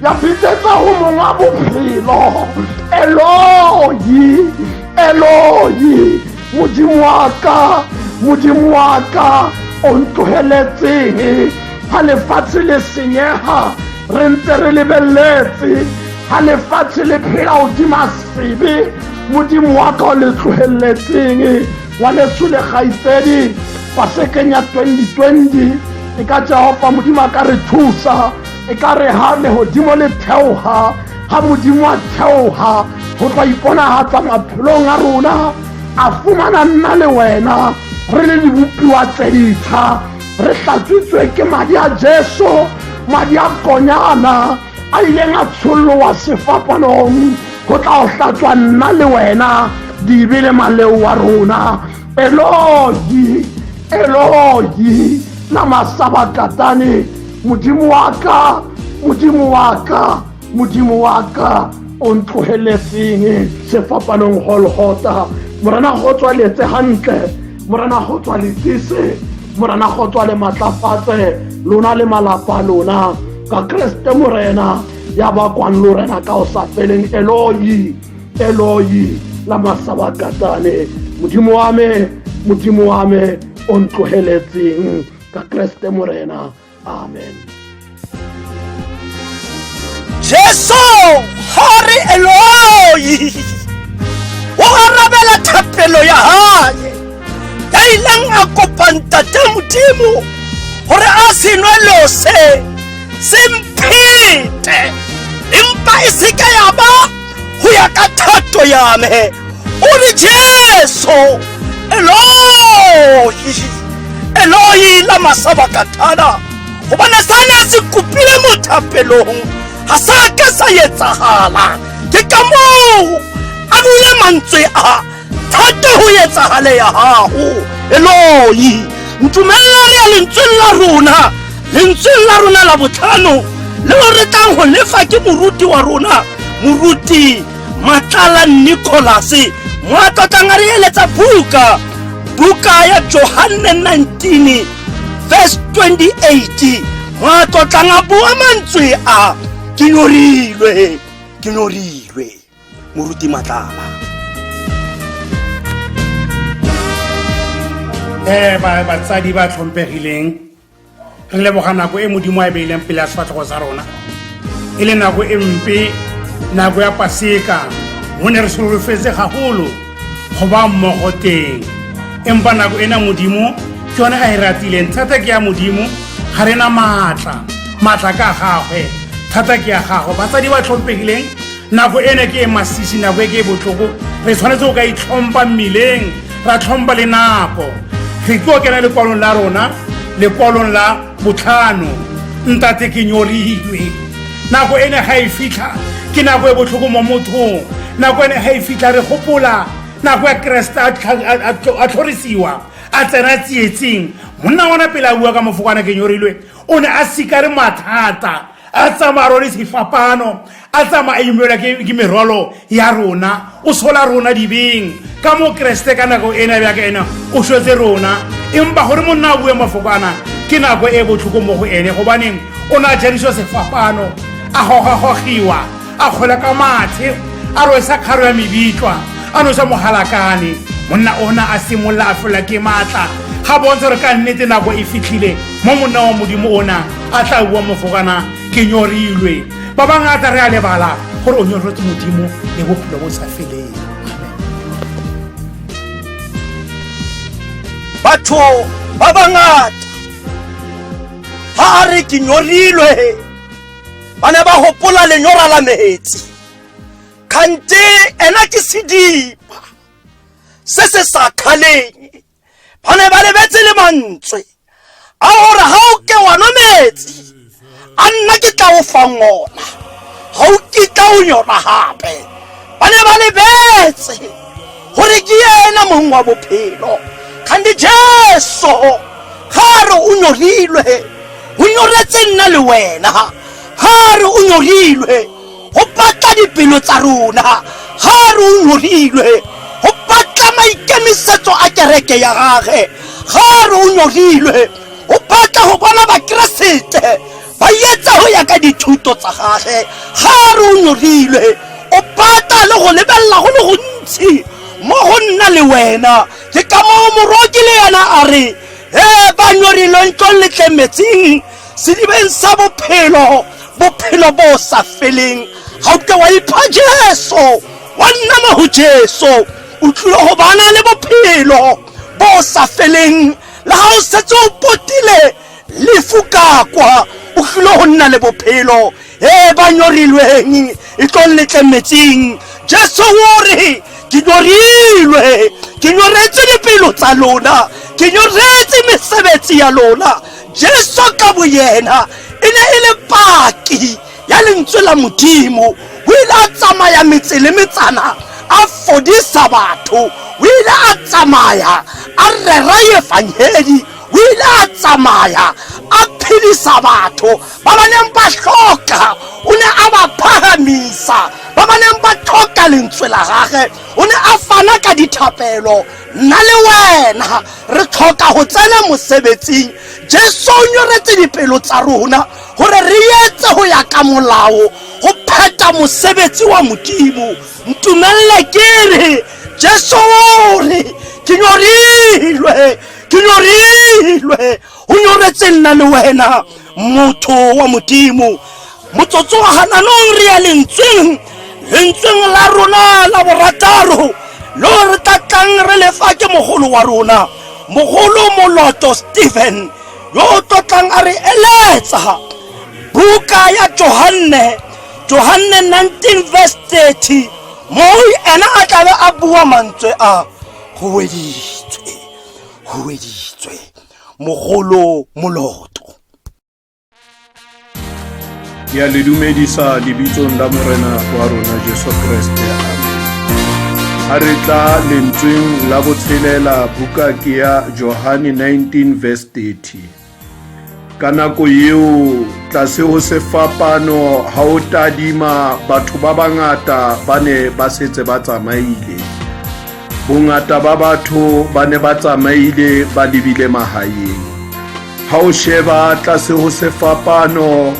ya bitsetsa go mongwa bophelo. Eloi, Eloi, modimo wa ka, modimo wa ka, o ntlogeletseng ha lefatshe le senyeha re ntse re lebeletse ha lefatshe le phela hodima sebe modimo wa ka o le tlogeletseng ngwaneso le kgaitsedi pasekeng ya 2020 e ka jehofa modimo a ka re thusa e ka re ha legodimo le theoga ga modimo a theoga go tla iponagatsa maphelong a rona a fumana nna le wena re le dibopiwa tse ditšha re hlatswitswe ke madi a jesu madi a konyana a ileng a tshollowa sefapanong go tla go hlatswa nna le wena dibe le maleo wa rona eloi eloi lama sabakatane modimo wa ka modimo wa ka modimo wa ka o ntlogeletseng sefapanong golgota morena go tswaletse gantle morena go tswaletsise morena go tswale matlafatse lona le malapa a lona ka kreste morena ya ba kwang lorena ka o sa feleng eloi eloi la masabakatane modimo wa me modimo wa me o ntlogeletseng ka kreste morena amen jesu ga re eloi o arabela thapelo ya hae ya ileng a kopa ntate modimo gore a se nwe lose se mphete empa e seke ya ba go ya ka thato ya me o re jesu eloi eloi la masabakathana gobane sa ne a se kopile mo thapelong ga sa ka sa etsagala ke ka moo a buile mantswe a thata go etsagale ya gago eloi ntumelela re ya lentsweng la rona lentsweng la rona la botlhano leo re tlang go lefa ke moruti wa rona moruti matlala nicholas mo a tlotlang a re eletsa buka buka ya johanne 19 verse 28 mo a tlotlang a bua mantswe a ke nyorilwe ke nyorilwe moruti matlala um batsadi ba tlhompegileng re leboga nako e modimo a e beileng pele ya sefatlhego sa rona e le nako e mpe nako ya paseka mo ne re solofetse gagolo go ba mmogo teng empa nako ena modimo ke yone a e ratileng thata ke ya modimo ga re na maatla maatla ka gagwe thata ke ya gagwe batsadi ba tlhompegileng nako ene ke e masisi nako e ke e botlhoko re tshwanetse go ka itlhompha mmileng ra tlhompha le nako re tlo kena lekwalong la rona lekwalong la botlhano ntate ke nyorilwe nako ene ga e fitlha ke nako e botlhoko mo mothong nako ene ga e fitlha re gopola nako ya keresete a tlhorisiwa a tsena tsietsing monna ona pele a bua ka mofokwana ke nyorilwe o ne a sikare mathata a tsamaya rone sefapano a tsamaya a imelwa ke merwalo ya rona o sola rona dibeng ka mo keresete ka nako ena bjaka ena o swetse rona empa gore monna a bue mafoko ana ke nako e botlhoko mo go ene gobaneng o ne a jariswa sefapano a gogagogiwa a kgwela ka mathe a rwesa kgaro ya mebitlwa a nosa mogalakane monna ona a simolola a felwa ke maatla ga bontsha gore ka nnete nako e fitlhile mo monna wa modimo ona a tla bua mofokana ke nyorilwe ba bangata re a lebala gore o nyoretse modimo le bophelo bo sa feleng amen. Batho ba bangata ha a re ke nyorilwe, ba ne ba gopola lenyora la metsi, kgante ena ke sediba se se sa kgaleng. Ba ne ba lebetse le mantswe a gore ga o ke wa nwa metsi a nna ke tla o fang ona, ga o kitla o nyora gape. Ba ne ba lebetse gore ke yena mong wa bophelo. Kgante Jesu ga a re o nyorilwe, o nyoretse nna le wena. Ga a re o nyorilwe, go batla dipelo tsa rona. Ga a re o nyorilwe, go batla maikemisetso a kereke ya gage. Ga a re o nyorilwe, go batla go bona Bakeresete ba etsa go ya ka dithuto tsa gage. Ga a re o nyorilwe, o batla le go lebelela go le gontsi mo go nna le wena. Ke ka moo moroki le yena a re, e ba nyorilweng tlong le tle metsing, sedibeng sa bophelo, bophelo bo sa feleng. Ga o ke wa ipha Jesu, wa nna mo go Jesu, o tlile go bana le bophelo bo sa feleng. Le ga o setse o potile lefu ka kwa, o tlile go nna le bophelo. E ba nyorilweng e tlong le tle metsing. Jesu o re, ke nyorilwe, ke nyoretse dipelo tsa lona, ke nyoretse mesebetsi ya lona. Jesu ka boyena e ne e le paki ya lentswe la Modimo. O ile a tsamaya metse le metsana a fodisa batho, o ile a tsamaya a rera efangedi, o ile a tsamaya a phedisa batho ba ba neng ba hloka, o ne a ba phahamisa. Ba ba neng ba tlhoka lentswe la gage, o ne a fana ka dithapelo. Nna le wena re tlhoka go tsena mosebetsing. Jesu o nyoretse dipelo tsa rona gore re etse go ya ka molao, go phetha mosebetsi wa Modimo. Ntumelele ke re, Jesu o re, ke nyorilwe, ke nyorilwe. O nyoretse nna le wena, motho wa Modimo. Motsotso wa gananong re ya lentsweng, lentsweng la rona la borataro lo re tla tlang re lefa ke mogolo wa rona, mogolo Moloto Stephen, yo o tlotlang a re eletsa buka ya Johanne, Johanne 19 verse 30, mo ena a tlabe a bua mantswe a, go weditswe, go weditswe. Mogolo Moloto. Ke a le dumedisa lebitsong la Morena wa rona Jesu Kreste. Amen. A re tla lentsweng la botshelela, buka ke ya Johane 19 verse 30. Ka nako eo tlase ho sefapano ha o tadima batho ba bangata ba ne ba setse ba tsamaile. Bongata ba batho ba ne ba tsamaile ba lebile mahaeng. Ha o sheba tlase ho sefapano,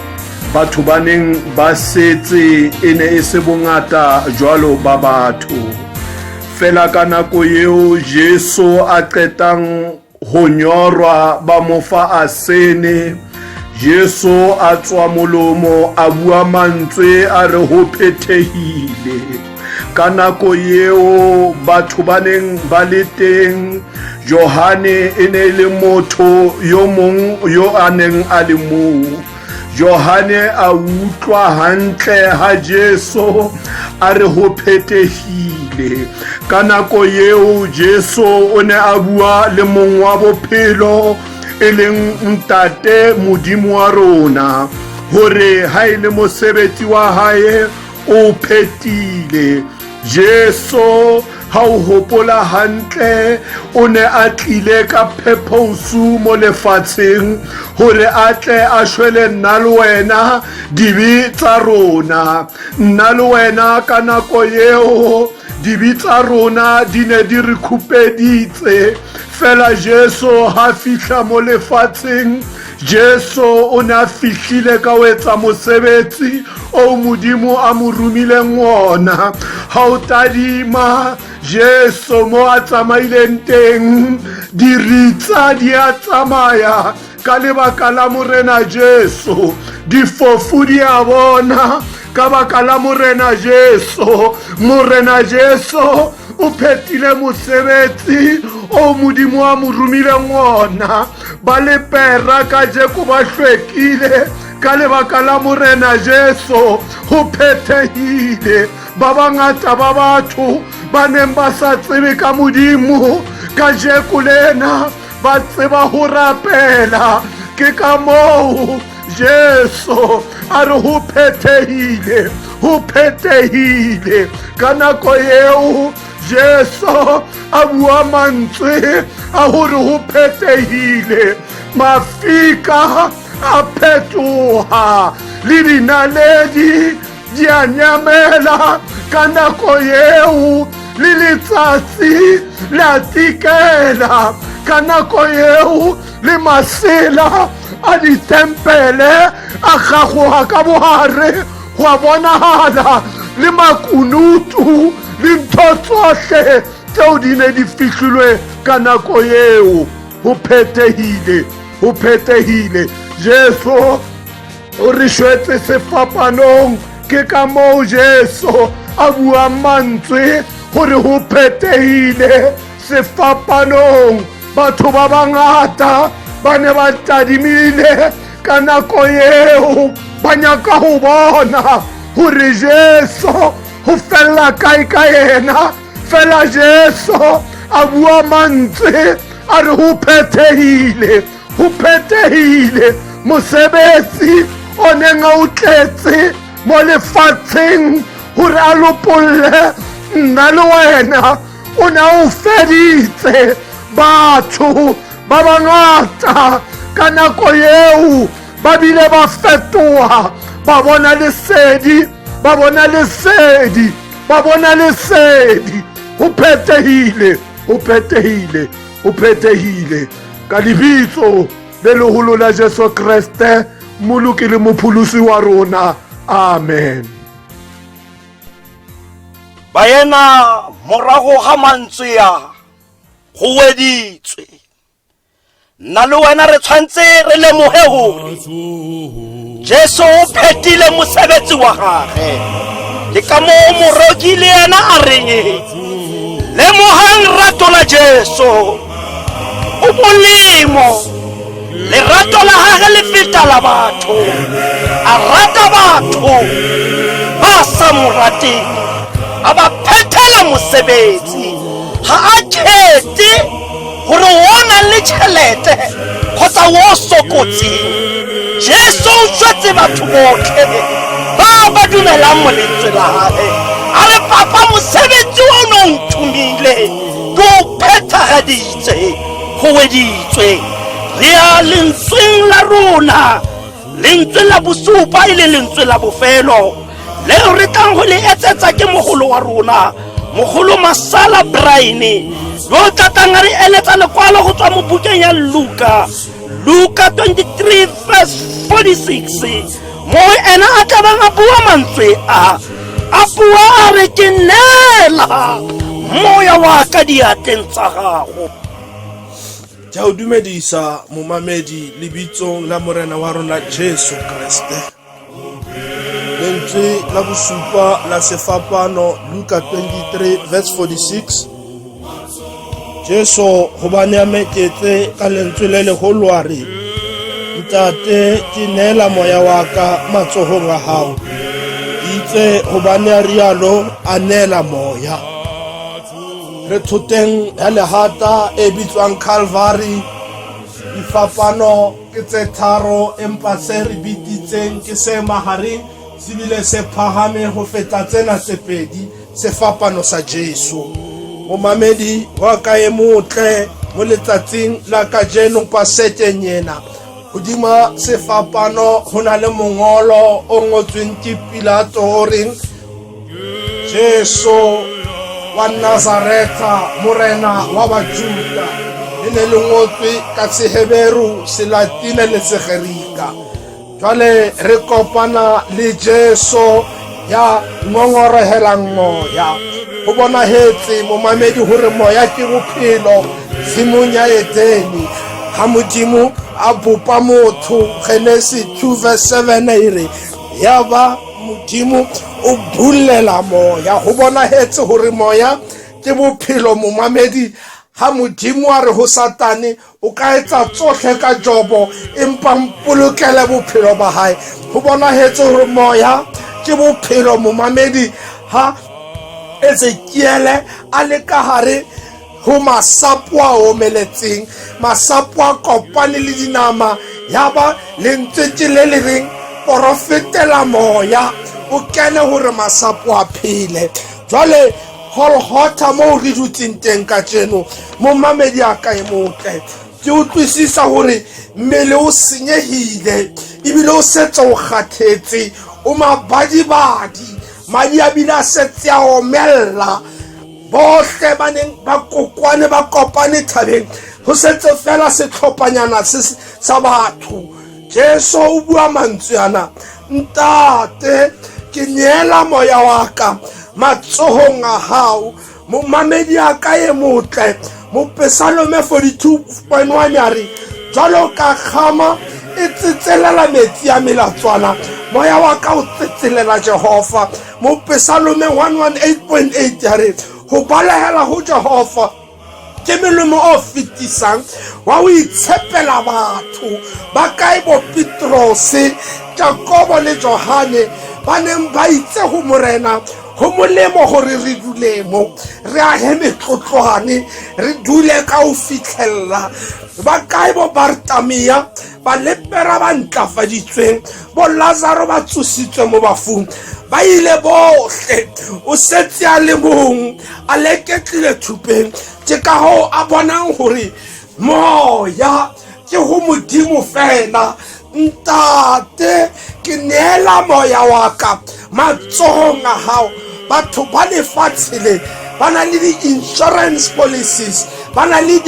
batho ba neng ba setse e ne e se bongata jwalo ba batho. Fela ka nako eo Jesu a qetang ho nyorwa ba mo fa asene, Jesu a tswa molomo a bua mantswe a re ho phethehile. Ka nako eo batho ba neng ba le teng, Johane e ne e le motho yo mong yo a neng a le moo. Johane a utlwa hantle ha Jesu a re ho phethehile. Ka nako eo Jesu o ne a bua le mong wa bophelo, e leng Ntate Modimo wa rona, hore ha e le mosebetsi wa hae o phetile. Jesu ha o hopola hantle o ne a tlile ka phepousu mo lefatsheng hore a tle a shwele nna le wena dibe tsa rona. Nna le wena ka nako eo dibe tsa rona di ne di re khupeditse. Fela Jesu ha fihla mo lefatsheng, Jesu o ne a fihlile ka ho etsa mosebetsi o Modimo a mo romileng ona. Ha o tadima Jesu mo a tsamaileng teng, diritsa di a tsamaya ka lebaka la Morena Jesu, difofu di a bona ka baka la Morena Jesu. Morena Jesu o phethile mosebetsi o Modimo a mo romileng ona. Ba lepera kajeko ba hlwekile ka lebaka la Morena Jesu. Ho phethehile. Ba bangata ba batho ba neng ba sa tsebe ka Modimo kajeko lena ba tseba ho rapela. Ke ka moo Jesu a re ho phethehile, ho phethehile. Ka nako eo Jesu a bua mantswe a hore ho phethehile, mafika a phetoha le dinaledi di a nyamela. Ka nako eo le letsatsi la tikela, ka nako eo le masela a ditempele a gagoga ka bohare, go a bonagala le makunutu le ntho tsohle tseo di ne di fihlilwe ka nako eo. Ho phethehile, ho phethehile. Jesu o re shwetse sefapanong. Ke ka moo Jesu a buang mantswe gore ho phethehile sefapanong. Batho ba bangata ba ne ba tadimile ka nako eo, ba nyaka ho bona gore Jesu ho fella kae ka yena. Fela Jesu a bua mantswe a re ho phethehile, ho phethehile. Mosebetsi o neng a o tletse mo lefatsheng gore a lopolle nna le wena o ne a o feditse. Batho ba bangata ka nako eo ba bile ba fetoha, ba bona lesedi, ba bona lesedi, ba bona lesedi. Ho phethehile, ho phethehile, ho phethehile. Ka lebitso le leholo la Jesu Kreste, Mmoloki le Mopholosi wa rona, amen. Baena, morago ga mantswe a go weditswe, nna le wena re tshwanetse re lemoge gore Jesu o phethile mosebetsi wa gage. Ke ka moo moroki le yena a reng, lemogang rato la Jesu, o molemo, lerato la gage le feta la batho. A rata batho ba sa mo rateng, a ba phethela mosebetsi. Ga a kgethe gore o nang le tšhelete kgotsa o sokotseng. Jesu o tswetse batho botlhe ba ba dumelang mo lentswe la gage. A re, Papa, mosebetsi o ne o nthomile ke o phethagaditse, go weditswe. Re ya lentsweng la rona, lentswe la bosupa e le lentswe la bofelo leo re tlang go le etsetsa ke mogolo wa rona, mogolo Masala Brian, yo tla tlang a re eletsa lekwalo go tswa mo bukeng ya Luka, Luka 23 verse 46, mo ena a tla bang a bua mantswe a a bua a re, ke neela moya wa ka diatleng tsa gago. Ke a o dumedisa momamedi lebitsong la Morena wa rona Jesu Kreste. Lentswe la bosupa la sefapano, Luka 23 verse 46. Jesu gobane a meketse ka lentswe le legolo a re, Ntate, ke neela moya wa ka matsogong a gago. Itse gobane a rialo a neela moya. Re thoteng ya lehata e bitswang Calvary. Difapano ke tse tharo, empa se re bititseng ke se mahareng, se bile se phahame ho feta tsena tse pedi, sefapano sa Jesu. Momamedi wa ka e motle, mo letsatsing la kajeno Pasekeng ena, hodima sefapano ho na le mongolo o ngotsweng ke Pilato o reng, Jesu wa Nazaretha, morena wa Bajuda. Le ne le ngotswe ka Seheberu, Selatine le Segerika. Jwale re kopana le Jesu ya ngongorehelang moya. Ho bonahetse momamedi hore moya ke bophelo tshimong ya Edeni. Ha Modimo a bopa motho, Genesi 2 verse 7 e re, ya ba Modimo o bulela moya. Ho bonahetse hore moya ke bophelo momamedi. Ha Modimo a re ho Satane, o ka etsa tsohle ka Jobo, empa mpolokele bophelo ba hae. Ho bonahetse hore moya ke bophelo, momamedi. Ha Ezekiele a le ka hare ho masapo a omeletseng, masapo a kopane le dinama, yaba lentswe ke le le reng, porofetela moya o kene hore masapo a phele. Jwale Golgotha moo re dutseng teng kajeno, momamedi a ka e motle, ke utlwisisa hore mmele o senyehile ebile o setse o kgathetse, o mabadibadi, madi a bile a setse a omella. Bohle ba neng ba kokwane ba kopane thabeng, ho setse fela setlhophanyana se sa batho. Jesu o bua mantswe ana, Ntate, ke neela moya wa ka matsohong a hao. Momamedi a ka e motle, Mopesalome 42.1 a re, jwalo ka kgama e tsetselela metsi a melatswana, moya wa ka o tsetselela Jehova. Mopesalome 118.8 a re, ho balehela ho Jehova ke molemo o fetisang wa ho itshepela batho. Ba kae bo Petrose, Jakobo le Johane ba neng ba itse ho Morena, ho molemo hore re dule mo, re ahe metlotlwane, re dule ka ho fitlhella. Ba kae bo Bartamea, balepera ba ntlafaditsweng, bo Lazaro ba tsositswe mo bafung? Ba ile bohle, o setse a le mong a leketlile thupeng. Ke ka hoo a bonang hore moya ke ho Modimo fela. Ntate, ke neela moya wa ka matsohong a hao. Batho ba lefatshe le ba na le di-insurance policies, ba na le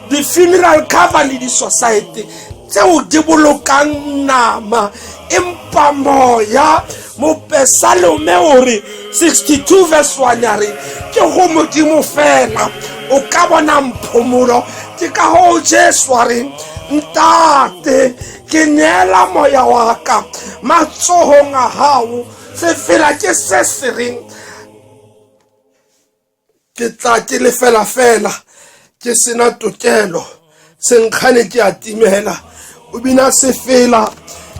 di-funeral cover le di-society tseo di bolokang nama, empa moya, Mopesalome o re 62 verse 1 a re, ke ho Modimo fela o ka bonang phomolo. Ke ka hoo Jesu a reng, Ntate, ke neela moya wa ka matsohong a hao. Sefela ke se se reng, ke tla ke lefela fela, ke sena tokelo, senkgane ke a timela. O bina sefela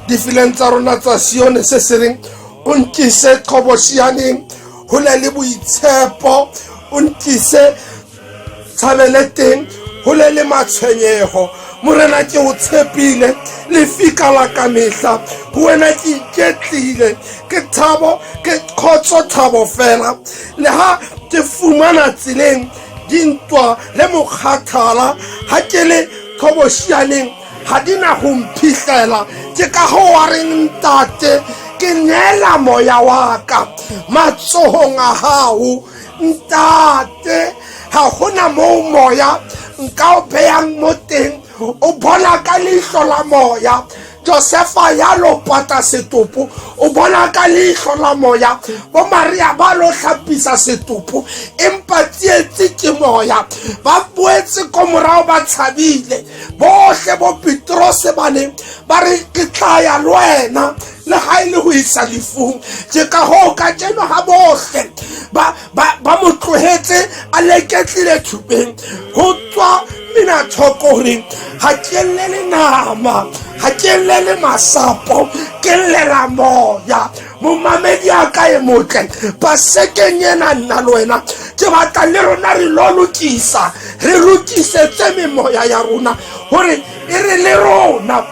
difeleng tsa rona tsa Sione se se reng, o nkise qhoboshianeng hole le boitshepo, o nkise tshabele teng hole le matshwenyeho. Morena, ke o tshepile, lefika la ka mehla, ho wena ke iketlile, ke thabo, ke kgotso, thabo fela. Le ha ke fumana tseleng dintwa le mokgathala, ha ke le qhoboshianeng ha di na ho mphihlela. Ke ka hoo a reng, Ntate, ke neela moya wa ka matsohong a hao. Ntate, ha hona moo moya nka o beyang mo teng, o bona ka leihlo la moya. Josefa ya lo pata setopo, o bona ka leihlo la moya. Bo Maria ba lo hlapisa setopo, empa tsietsi ke moya. Ba boetse ko morao ba tshabile bohle. Bo Petrose ba ne ba re, ke tla ya le wena le ha e le ho isa lefung. Ke ka hoo kajeno ha bohle ba, ba, ba mo tlohetse a leketlile thupeng, ho tswa mina thoko hore ha ke llele nama, ha ke llele masapo, ke llela moya. Momamedi a ka e motle, pasekeng ena nna le wena ke batla le rona re lo lokisa, re lokisetse memoya ya rona hore e re le rona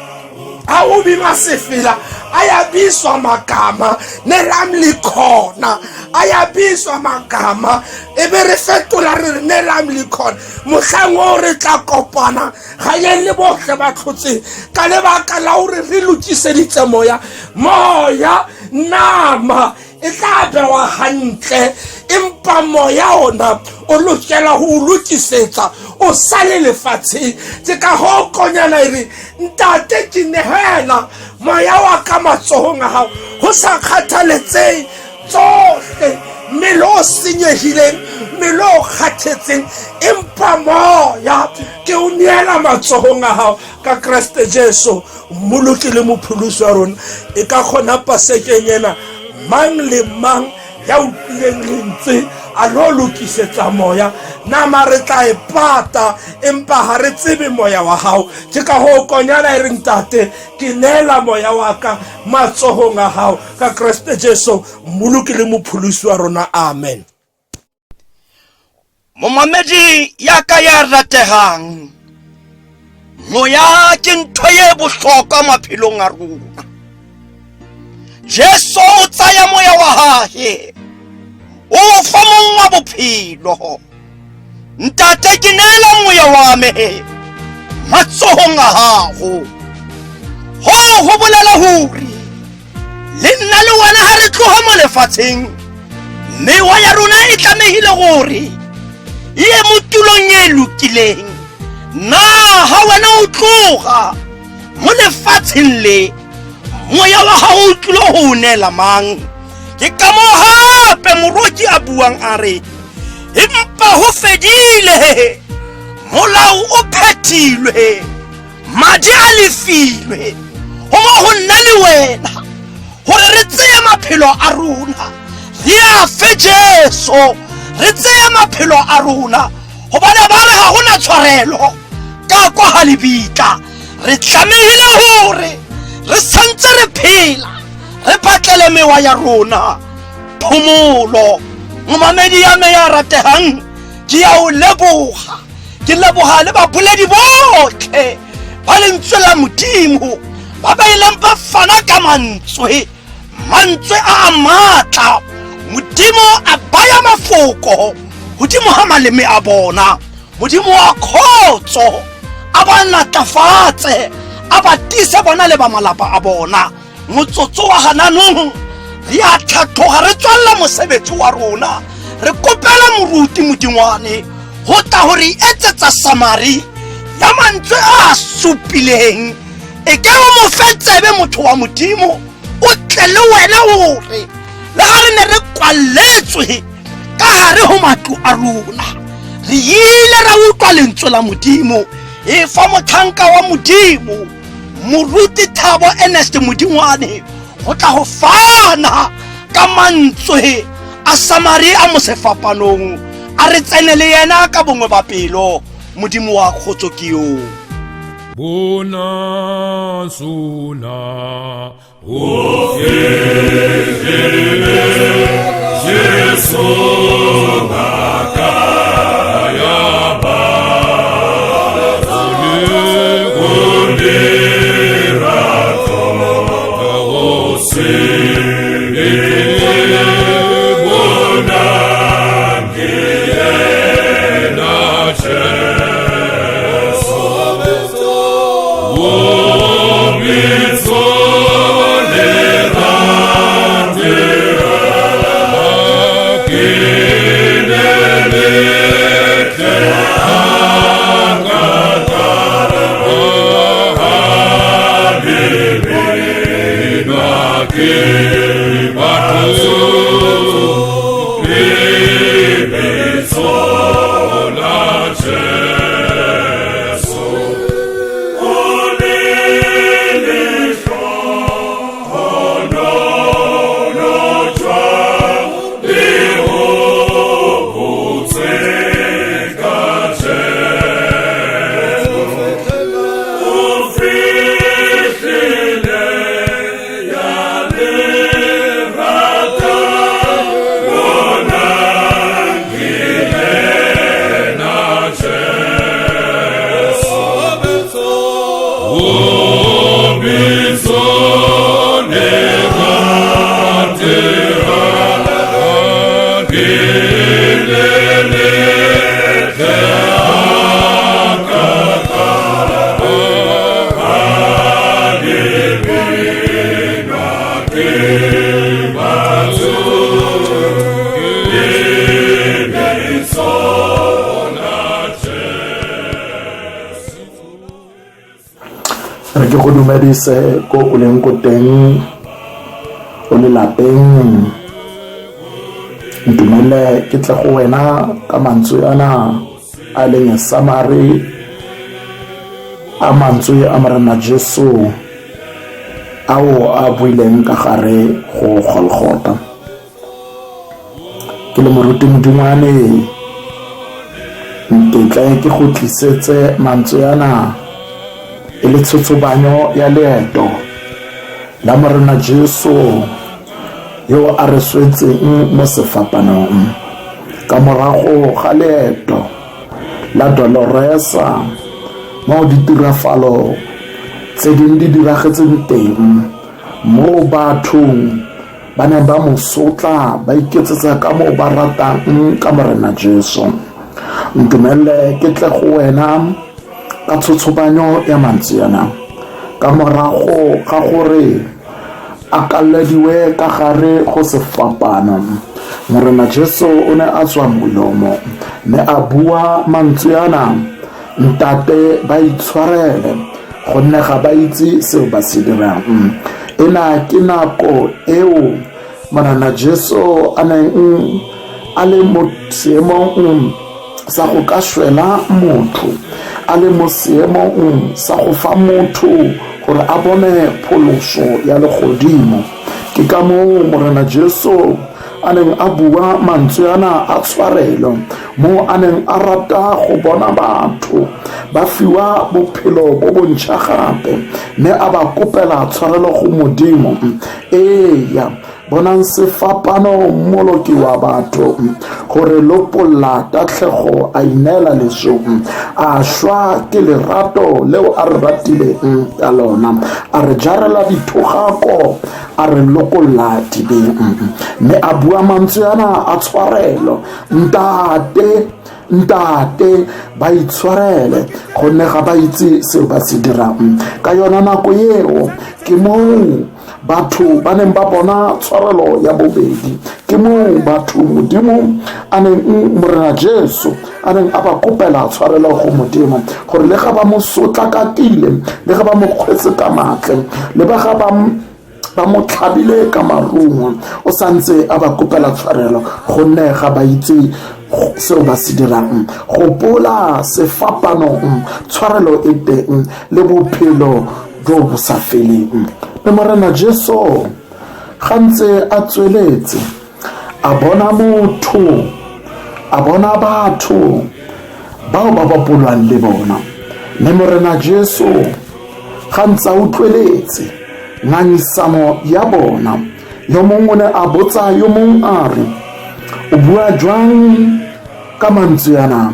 ha o binwa sefela ayabizwa magama nelam likhona, ayabizwa magama e be re fetola re re nelam likhona. Mohlang oo re tla kopana ganyeng le bohle ba tlhotseng ka lebaka la gore re lokiseditse moya. Moya, nama e tla bewa hantle, empa moya ona o lokela ho o lokisetsa o sale lefatsheng. Ke ka hoo konyana e re, Ntate, ke nehela moya wa ka matsohong a hao. Ho sa kgathaletseng tsohle, mmele o senyehileng, mmele o kgathetseng, empa moya ke o neela matsohong a hao ka Kreste Jesu, Mmoloki le Mopholosi wa rona. E ka kgona pasekeng ena mang le mang Ya utlwileng lentswe a lo lokisetsa moya, nama re tla e pata, empa ha re tsebe moya wa hao. Ke ka hoo konyana e re, Ntate, ke neela moya wa ka matsohong a hao, ka Kreste Jesu, Mmoloki le Mopholosi wa rona. Amen. Momamedi ya ka ya rategang, moya ke ntho ye bohlokwa maphelong a rona. Jesu o tsaya moya wa hae o fa mong wa bophelo. Ntate, ke neela moya wa me matsohong a gago. Go go bolela gore le nna le wena ga re tloga mo lefatsheng, mewa ya rona e tlamehile gore e ye mo tulong e lokileng. Na ga wena o tloga mo lefatsheng le, moya wa gago o tlile go o neela mang? Ke ka moo gape moroki a buang a re, empa go fedile, molao o phethilwe, madi a lefilwe, go mo go nna le wena gore re tseye maphelo a rona re a fe Jesu, re tseye maphelo a rona, gobane ba re ga go na tshwarelo ka kwa ga lebitla. Re tlamehile gore re santse re phela re batlele mewa ya rona phomolo. Momamedi ya me ya rategang, ke ya o leboga, ke leboga le baboledi botlhe ba lentswe la Modimo ba ba ileng ba fana ka mantswe, mantswe a a maatla. Modimo a baya mafoko godimo ga maleme a bona. Modimo wa kgotso a ba natlafatse, a ba tiise bona le ba malapa a bona. Motsotso wa gananong re a tlhatlhoga, re tswalela mosebetsi wa rona, re kopela moruti Modingwane go tla go re etsetsa samari ya mantswe a a supileng. E ke o mo fe tsebe motho wa Modimo, o tle le wena gore le ga re ne re kwaletswe ka gare go matlo a rona, re ile ra utlwa lentswe la Modimo. E fa motlhanka wa Modimo moruti Thabo Ernest Modingwane go tla go fana ka mantswe a samari a mo sefapanong, a re tsene le yena ka bongwe ba pelo. Modimo wa kgotso ke yoo. Bona sona o Jesu baka ya ba Re ke go dumedise ko o leng ko teng, o le lapeng. Ntumele ke tle go wena ka mantswe ana a leng samari a mantswe a Morena Jesu ao a buileng ka gare go Golgota. Ke le moruti Modingwane, ntetle ke go tlisetse mantswe ana e le tshotsobanyo ya leeto la Morena Jesu yo a re swetseng mo sefapanong. Ka morago ga leeto la Doloresa mo ditirafalo tse dingwe di diragetseng teng mo bathong ba ne ba mo sotla ba iketsetsa ka moo ba ratang ka Morena Jesu. Ntumelele ke tle go wena ka tshotshobanyo ya mantswe yana ka morago ga gore a kalediwe ka gare go sefapano. Morena Jesu o ne a tswa molomo mme a bua mantswe ana, Ntate, ba itshwarele, gonne ga ba itse seo ba se dirang. Ena ke nako eo Morena Jesu a neng a le mo seemong sa go ka swela motho, a le mo seemong sa go fa motho gore a bone pholoso ya legodimo. Ke ka moo Morena Jesu a neng a bua mantswe ana a tshwarelo, mo a neng a rata go bona batho ba fiwa bophelo bo bontšha gape, mme a ba kopela tshwarelo go Modimo. Eya, bonang sefapano, mmoloki wa batho, gore lopolla tatlhego, a ineela lesong, a shwa ke lerato leo a re ratileng ka lona, a re jarela dithogako, a re lokolla dibeng, mme a bua mantswe ana a tshwarelo, Ntate, Ntate, ba itshwarele, gonne ga ba itse seo ba se dirang. Ka yona nako eo ke moo batho ba neng ba bona tshwarelo ya bobedi, ke moo batho Modimo a neng, Morena Jesu a neng a ba kopela tshwarelo go Modimo, gore le ga ba mo sotlakakile, le ga ba mo kgwetse ka matle, le ba ga ba mo tlhabile ka marumo, o santse a ba kopela tshwarelo, gonne ga ba itse seo ba se dirang. Gopola sefapanong, tshwarelo e teng le bophelo jo bo sa feleng. Mme Morena Jesu ga ntse a tsweletse a bona motho, a bona batho bao ba bapolwang le bona. Mme Morena Jesu ga ntse a utlweletse ngangisano ya bona, yo mongwe o ne a botsa yo mongwe a re, o bua jwang ka mantswe ana?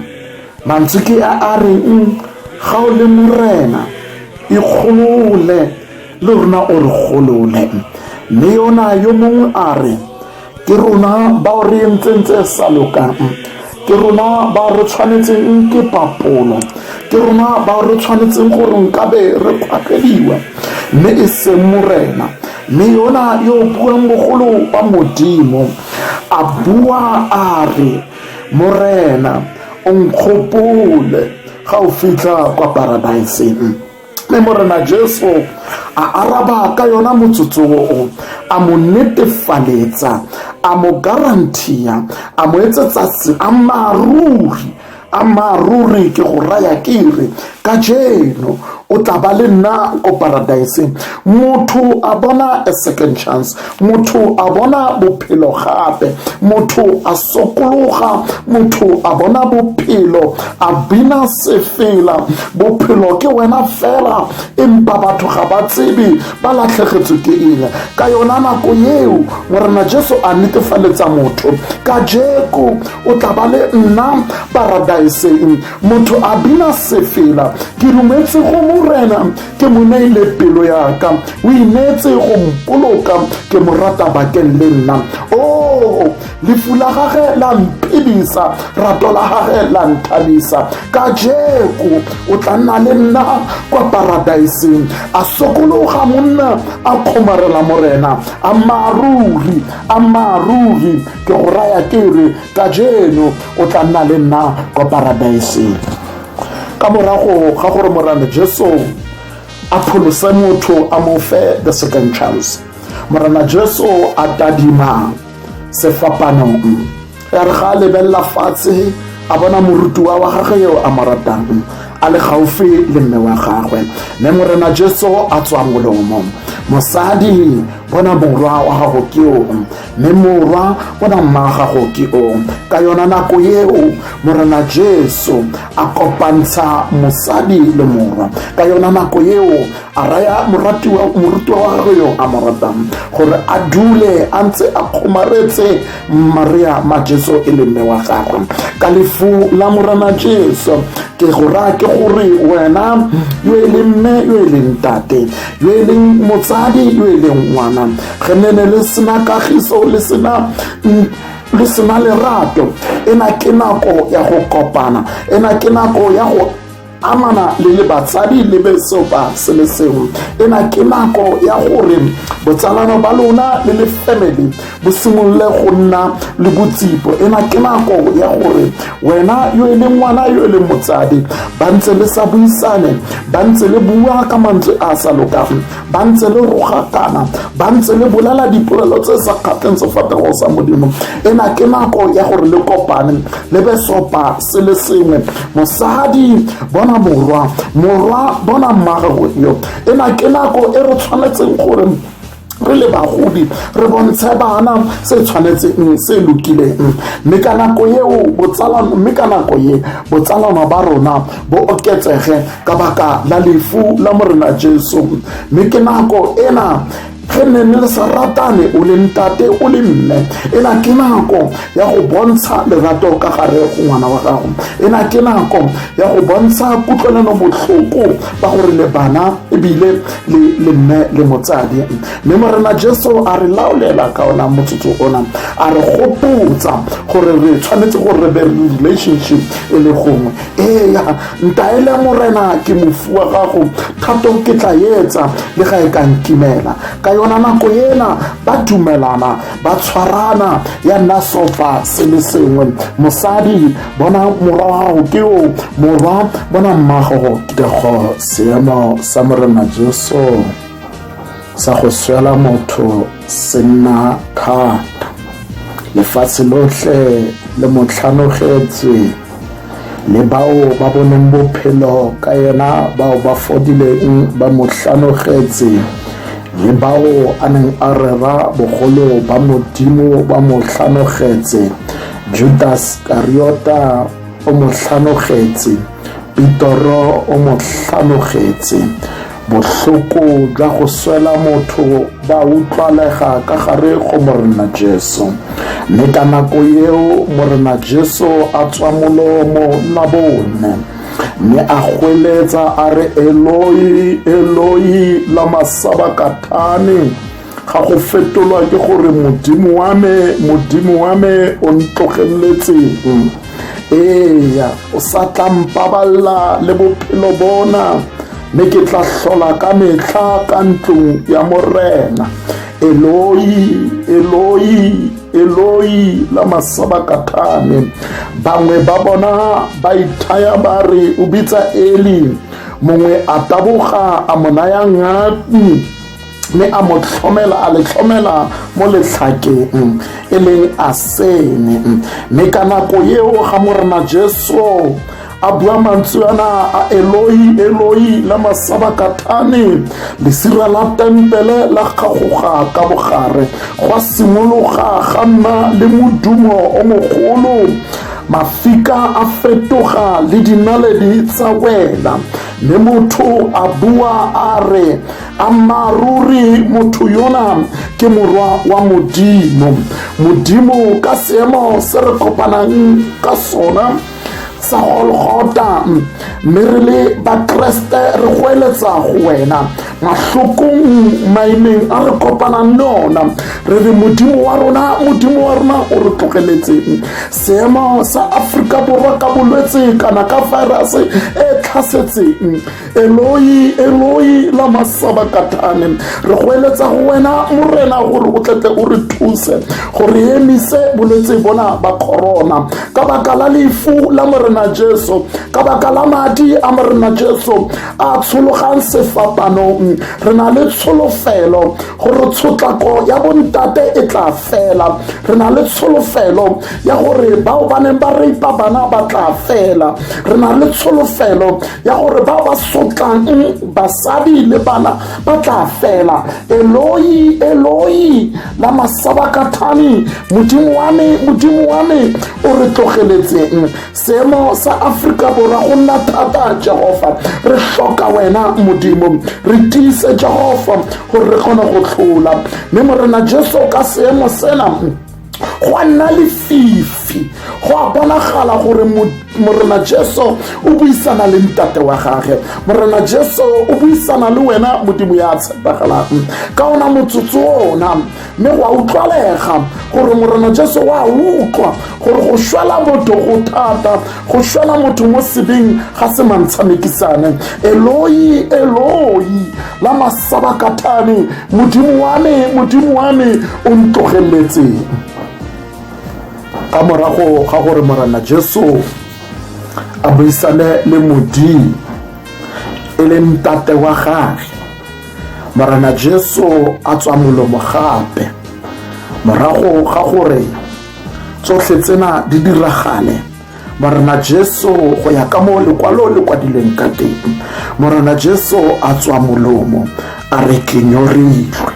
Mantswe ke a a reng, ga o le Morena, ikgolole le rona o re golole. Mme yona yo mongwe a re, ke rona bao re entseng tse sa lokang, ke rona bao re tshwanetseng ke papolo, ke rona bao re tshwanetseng gore nkabe re kgwagediwa, mme e seng Morena. Mme yona yo o buang bogolo ba Modimo a bua a re, Morena, o nkgopole ga o fitlha kwa paradaiseng. Mme Morena Jesu a araba ka yona motsotso oo, a mo netefaletsa, a mo garantia, a mo etsetsa se ammaaruri. Ammaaruri ke go raya ke re, kajeno o tla ba le nna ko paradaiseng. Motho a bona a second chance, motho a bona bophelo gape, motho a sokologa, motho a bona bophelo, a bina sefela. Bophelo ke wena fela, empa batho ga ba tsebe ba latlhegetswe ke eng. Ka yona nako eo Morena Jesu a netefaletsa motho, kajeko o tla ba le nna paradaiseng. Motho a bina sefela, ke dumetse go Morena, ke mo neile pelo ya ka, o ineetse go mpoloka, ke mo rata bakeng le nna. O lefu la gage la mphedisa, rato la gage la nthabisa. Kajeko o tla nna le nna kwa paradaiseng. A sokologa monna, a kgomarela Morena. Ammaaruri, ammaaruri ke go raya ke re, kajeno o tla nna le nna kwa paradaiseng. Ka morago ga gore Morena Jesu a pholose motho, a mo fe the second chance, Morena Jesu a tadima sefapanong, ya re ga a lebelela fatshe a bona morutiwa wa gagwe yo a mo ratang a le gaufi le mme wa gagwe. Mme Morena Jesu a tswa molomo, mosadi, Bona morwa wa gago ke o, mme morwa, bona mma gago ke o. Ka yona nako yeo Morena Jesu a kopantsha mosadi le morwa. Ka yona nako yeo a raya moratiwa morutiwa wa gagwe yo a mo ratang gore a dule a ntse a kgomaretse Maria ma Jesu e le mme wa gagwe. Ka lefu la Morena Jesu ke go raya ke gore wena yo e leng mme, yo e leng tate, yo e leng motsadi, yo e leng ngwana, ge nene le sena kagiso, le sena le sena lerato, ena ke nako ya go kopana, ena ke nako ya go amana le le batsadi le be seopa se le sengwe. Ena ke nako ya gore botsalano ba lona le le family bo simolole go nna le botsipo. Ena ke nako ya gore wena yo e leng ngwana, yo e leng motsadi, ba ntse le sa buisane, ba ntse le bua ka mantswe a sa lokang, ba ntse le rogakana, ba ntse le bolela dipolelo tse sa kgatlheng sefatlhego sa Modimo, ena ke nako ya gore le kopane le be sopa se le sengwe. Mosadi, bona morwa, morwa, bona mmagwe yo. Ena ke nako e re tshwanetseng gore re le bagodi re bontshe bana se tshwanetseng, se lokileng. Mme ka nako eo botsalano, mme ka nako ye botsalano ba rona bo oketsege ka baka la lefu la Morena Jesu. Mme ke nako ena ge ne ne le sa ratane, o le ntate, o le mme, ena ke nako ya go bontsha lerato ka gare go ngwana wa gago. Ena ke nako ya go bontsha kutlwelano botlhoko ba gore le bana ebile le le mme le motsadi. Mme Morena Jesu a re laolela ka ona motsotso ona, a re gopotsa gore re tshwanetse gore re be relationship e le gongwe. Eya, ntaele Morena, ke mofu wa gago, thato ke tla etsa le ga e ka nkimela. Ka yona nako ena ba dumelana, ba tshwarana, ya nna sofa se le sengwe. Mosadi, bona morwa wa gago ke o, morwa, bona mmago ke go. Seemo sa Morena Jesu sa go swela motho se nna thata. Lefatshe lotlhe le mo tlhanogetswe, le bao ba boneng bophelo ka yena, bao ba fodileng ba mo hlanogetse, le bao a neng a rera bogolo ba Modimo ba mo hlanogetse. Judas Kariota o mo hlanogetse, Petoro o mo hlanogetse. Bohloko jwa go swela motho ba utlwalega ka gare go Morena Jesu. Mme ka nako eo Morena Jesu a tswa molomo la bone, mme a goeletsa a re, Eloi, Eloi, lama sabakathane? Ga go fetolwa ke gore, Modimo wa me, Modimo wa me, o ntlogeletseng? Eya, o sa tla mpaballa le bophelo bona, mme ke tla hlola ka metlha ka ntlong ya Morena. Eloi, Eloi, Eloi, lama sabakathane? Bangwe ba bona ba ithaya ba re, o bitsa Eli. Mongwe a taboga a mo naya ngaku, mme a mo tlhomela, a le tlhomela mo letlhakeng e leng asene. Mme ka nako eo ga Morena Jesu a bua mantswe ana a Eloi, Eloi, lama sabakathane, lesira la tempele la kgagoga ka bogare, gwa simologa ga nna le modumo o mogolo, mafika a fetoga le dinaledi tsa wela. Mme motho a bua a re, ammaaruri motho yona ke morwa wa Modimo. Modimo, ka seemo se re kopanang ka sona sa Golgota, mme re le Bakreste re goeletsa go wena mahlokong, maemeng a re kopanang le ona, re re, Modimo wa rona, Modimo wa rona, o re tlogeletseng? Seemo sa Aforika Borwa ka bolwetse kana ka virus e tlhasetseng, Eloi, Eloi, lama sabakathane, re goeletsa go wena Morena gore o tletle o re thuse gore emise bolwetse bona ba corona. Ka baka la lefu la Morena Jesu, ka baka la madi a Morena Jesu a tshologang sefapanong, re na le tsholofelo gore tshotlako ya bontate e tla fela. Re na le tsholofelo ya gore bao ba neng ba reipa bana ba tla fela. Re na le tsholofelo ya gore bao ba sotla sotlang basadi le bana ba tla fela. Eloi, Eloi, lama sabakathani, Modimo wa me, Modimo wa me, o re tlogeletseng. Seemo sa Afrika Borwa go nna thata, Jehova. Re hloka wena, Modimo. Re tiise, Jehova, gore re kgone go tlhola. Mme Morena Jesu ka seemo sena go a nna lefifi, go a bonagala gore Morena Jesu o buisana le ntate wa gage. Morena Jesu o buisana le wena, Modimo ya tshepagalang, ka ona motsotso ona. Mme go a utlwalega gore Morena Jesu wa utlwa gore go shwela motho go thata, go shwela motho mo sebeng ga se mantshamekisane. Eloi, Eloi, lama sabakathani, Modimo wa me, Modimo wa me, o ntlogeletseng. Ka morago ga gore Morena Jesu a buisane le Modimo e le ntate wa gage, Morena Jesu a tswa molomo gape. Morago ga gore tsotlhe tsena di diragale, Morena Jesu, go ya ka mo lekwalo le kwadilweng ka teng, Morena Jesu a tswa molomo a re, ke nyorilwe.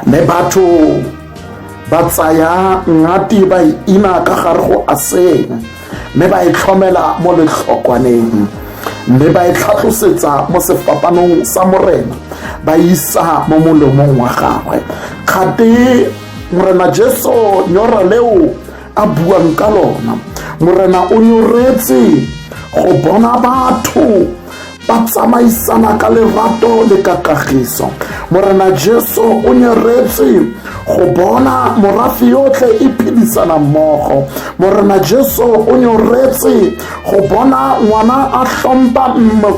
Mme batho ba tsaya ngati ba e ina ka gare go aseng, mme ba e tlhomela mo letlhokwaneng, mme ba e tlhatlosetsa mo sefapanong sa Morena, ba isa mo molomong wa gagwe. Kgate Morena Jesu nyora leo a buang ka lona, Morena o nyoretse go bona batho ba tsamaisana ka lerato le ka kagiso. Morena Jesu o nyoretse go bona morafe yotlhe e phedisana mmogo. Morena Jesu o nyoretse go bona ngwana a tlhompha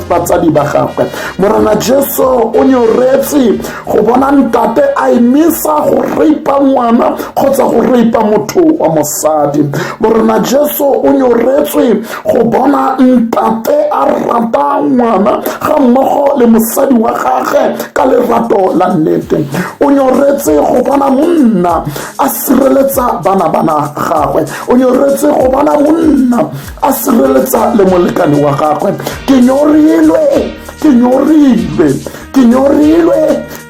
batsadi ba gagwe. Morena Jesu o nyoretse go bona ntate a emisa go reipa ngwana kgotsa go reipa motho wa mosadi. Morena Jesu o nyoretswe go bona ntate a rata ngwana ga mmogo le mosadi wa gagwe ka lerato la nnete. O nyoretse go bona monna a sireletsa bana bana gagwe. O nyoretse go bona monna a sireletsa le molekane wa gagwe. Ke nyorilwe, ke nyorilwe, ke nyorilwe,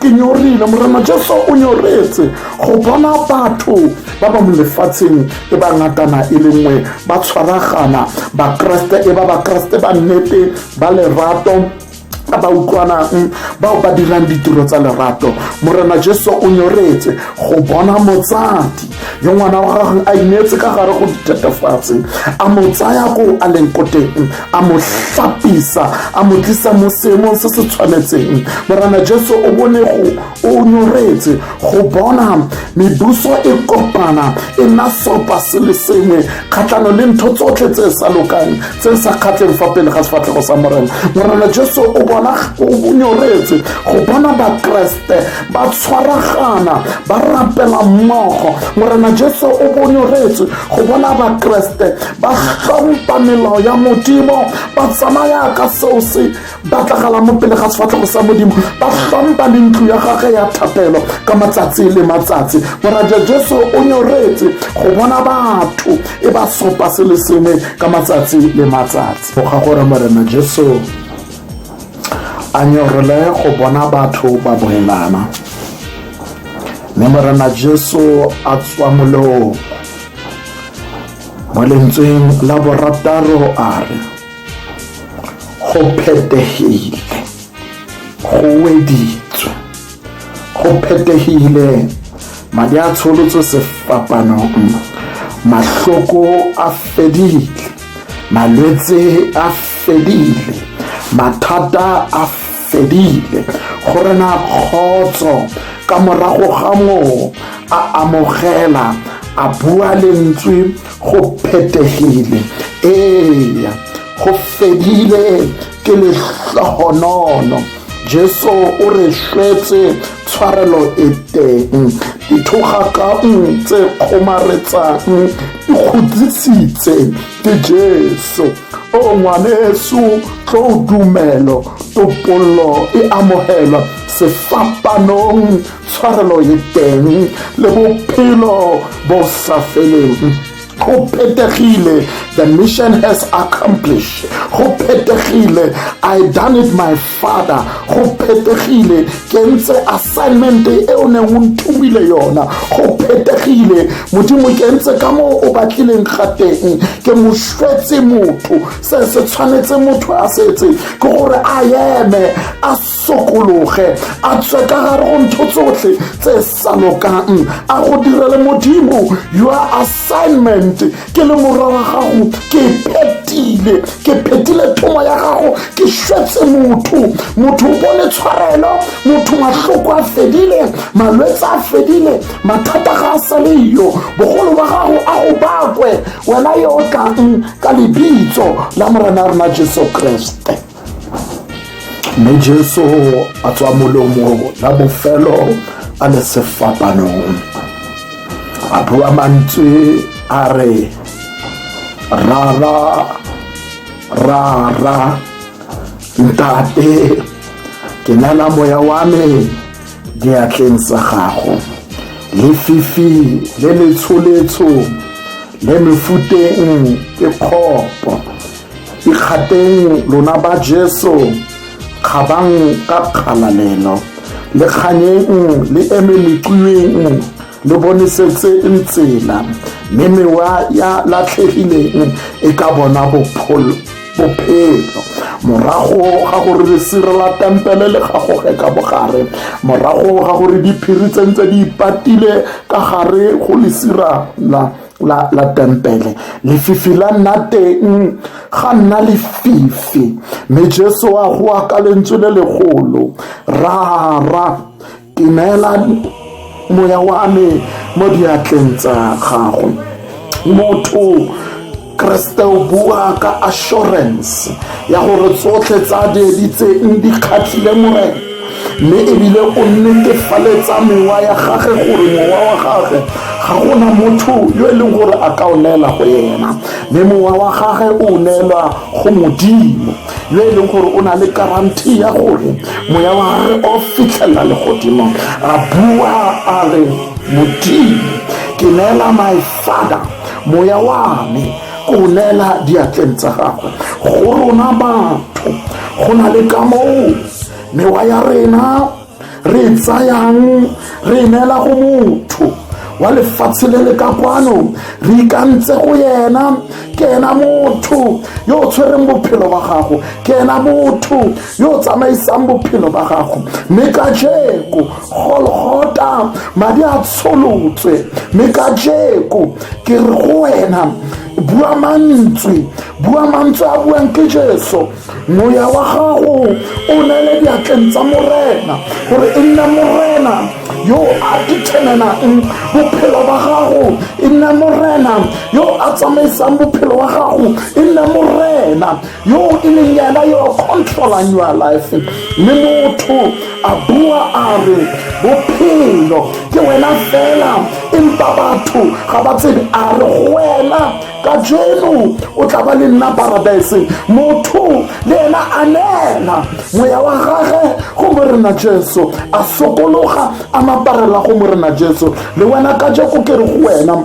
ke nyorilwe. Morena Jesu o nyoretse go bona batho ba ba mo lefatsheng e ba ngatana e le nngwe, ba tshwaragana, Bakreste e ba Bakreste ba nnete, ba lerato, ba ba utlwanang, bao ba dirang ditiro tsa lerato. Morena Jesu o nyoretse go bona motsadi yo ngwana wa gagwe a ineetse ka gare go dithetefatse, a mo tsaya ko a leng ko teng, a mo hlapisa, a mo tlisa mo seemong se se tshwanetseng. Morena Jesu o bone go o nyoretse go bona mebuso e kopana e nna sopa se le sengwe kgatlhano le ntho tsotlhe tse sa lokang, tse sa kgatlheng fa pele ga sefatlhego sa Morena. Morena Jesu o bona o nyoretse go bona Bakreste ba tshwaragana, ba rapela mmogo. Morena Jesu o bonyoretse go bona Bakreste ba hlompha melao ya Modimo, ba tsamaya ka seo se batlagala mo pele ga sefatlhego sa Modimo, ba hlompha le ntlo ya gagwe ya thapelo ka matsatsi le matsatsi. Morena Jesu o nyoretse go bona batho e ba sopa se le sengwe ka matsatsi le matsatsi. Go ga gore Morena Jesu a nyorele go bona batho ba boelana, mme Morena Jesu a tswa molomo mo lentsweng la borataro a re, go phetehile, go weditswe, go phetehile. Madi a tsholotswe sefapanong, mahloko a fedile, malwetse a fedile, mathata a fedile, go rena kgotso. Ka morago ga moo a amogela, a bua lentswe, go phetehile. Eya, go fedile, ke lehlohonono. Jesu o re shwetse, tshwarelo e teng. Dithogakang tse kgomaretsang di kgutsisitse ke Jesu. O ngwaneso, tlo dumelo, topollo e amohelwa sefapanong, tshwarelo e teng le bophelo bo sa feleng. Go phetegile, the mission has accomplished. Go phetegile, I done it, my father. Go phetegile, ke ntse assignment e o neng o nthomile yona. Go phetegile, Modimo, ke ntse ka moo o batlileng ga teng. Ke mo shwetse motho. Se se tshwanetse motho a setse ke gore a eme, a sokologe, a tswe ka gare go ntho tsotlhe tse sa lokang, a go direle Modimo. Your assignment, ke le morwa wa gago, ke phetile, ke phetile thomo ya gago, ke shwetse motho. Motho o bone tshwarelo, motho mahloko a fedile, malwetse a fedile, mathata ga a sa le yo. Bogolo ba gago a go bakwe, wena yo o tlang ka lebitso la Morena rona Jesu Kriste. Mme Jesu a tswa molomo la bofelo a le sefapanong, a bua mantswe a re, Rara, Rara, Ntate, ke neela moya wa me diatleng tsa gago. Lefifi le letsholetsho le mefuteng e kgopo, ikgateng lona ba Jesu, kgabang ka kgalalelo, le kganyeng, le eme lequiweng, le bonesetse tsela, mme mewa ya latlhegileng e ka bona bophelo. Morago ga gore lesire la tempele le gagoge ka bogare, morago ga gore diphiri tse ntse di ipatile ka gare go lesira la tempele, lefifi la nna teng, ga nna lefifi. Mme Jesu a goa ka lentswe le legolo, Rara, ke neela moya wa me mo diatleng tsa gago. Motho Kriste o bua ka assurance ya gore tsotlhe tsa di editseng di kgatlhile Morena, mme ebile o netefaletsa mewa ya gage gore mowa wa gage ga gona motho yo e leng gore a ka o neela go yena, mme mowa wa gage o neelwa go Modimo yo e leng gore o na le guarantee ya gore moya wa gage o fitlhelela legodimo. A bua a re, Modimo, ke neela my father moya wa me, ko o neela diatleng tsa gagwe. Go rona batho go na le ka moo mewa ya rena re tsayang re neela go motho wa lefatshe le le ka kwano, re ikantse go yena. Ke ena motho yo o tshwereng bophelo ba gago, ke ena motho yo o tsamaisang bophelo ba gago. Mme kajeko Golgota madi a tsholotswe, mme kajeko ke re go wena, bua mantswe, bua mantswe a buang ke Jesu. Moya wa gago o neele diatleng tsa Morena, gore e nne Morena yo a determinang bophelo ba gago, e nne Morena yo a tsamaisang bophelo ba gago, e nne Morena yo e leng yena yo controllang your life. Mme motho a bua a re, bophelo ke wena fela, empa batho ga ba tsebe. A re go wena, kajeno o tla ba le nna paradise. Motho le ena a neela moya wa gage go Morena Jesu, a sokologa, a maparela go Morena Jesu. Le wena kajeko ke re go wena,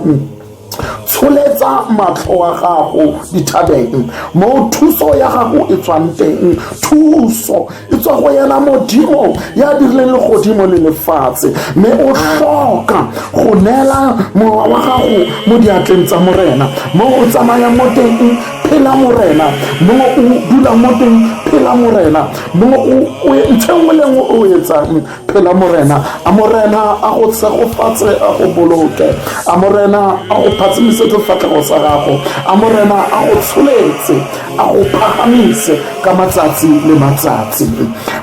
tsholetsa matlho a gago dithabeng mo thuso ya gago e tswang teng. Thuso e tswa go yena Modimo ya dirileng legodimo le lefatshe. Mme o hloka go neela mowa wa gago mo diatleng tsa Morena. Mo o tsamayang mo teng, phela Morena. Mo o dulang mo teng, phela Morena. Mo o ntho e nngwe le nngwe o etsang, phela Morena. A Morena a go tshegofatse, a go boloke. A Morena a go phatsimisetse fatlhego sa gago. A Morena a go tsholetse, a go phagamise ka matsatsi le matsatsi.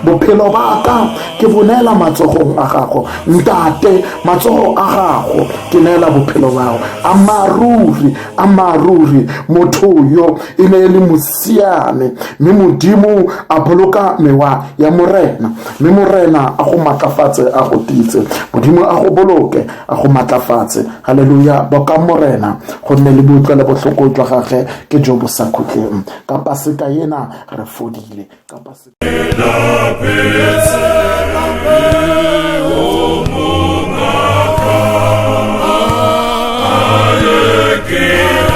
Bophelo ba ka ke bo neela matsogong a gago, Ntate, matsogo a gago ke neela bophelo bao. Ammaaruri, ammaaruri, motho yo e ne e le mosiame, mme Modimo a boloka mewa ya Morena. Mme Morena a go matlafatse, a go titse. Modimo a go boloke, a go matlafatse. Halleluja. Boka Morena, gonne le boutlwela botlhoko jwa gage ke jo bo sa khutleng. Ka paseka ena re fodile. Ka paseka. Ke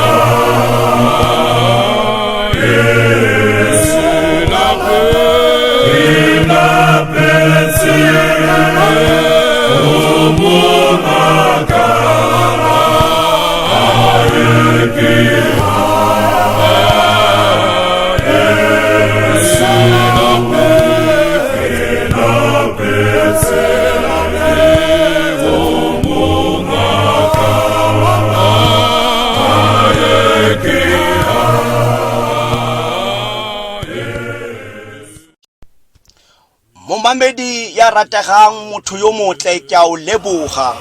Momamedi ya rategang motho yo motle ke a o leboga.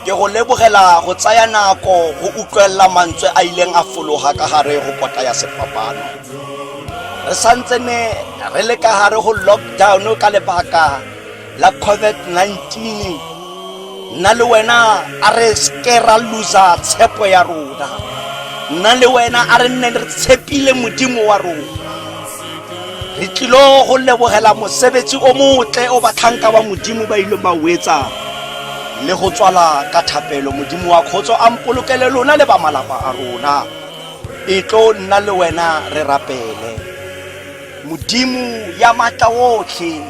Ke go lebogela go tsaya nako go utlwelela mantswe a ileng a fologa ka gare go kota ya sefapano. Re santse ne re le ka gare go lockdown ka lebaka la COVID-19. Nna le wena a re seke ra loser tshepo ya rona. Nna le wena a re nne re tshepile Modimo wa rona. Re tlilo go lebogela mosebetsi o motle o batlhanka ba Modimo ba ileng ba o etsa le go tswala ka thapelo. Modimo wa kgotso a mpolokele lona le ba malapa a rona. E tlo nna le wena re rapele. Modimo ya matla otlhe,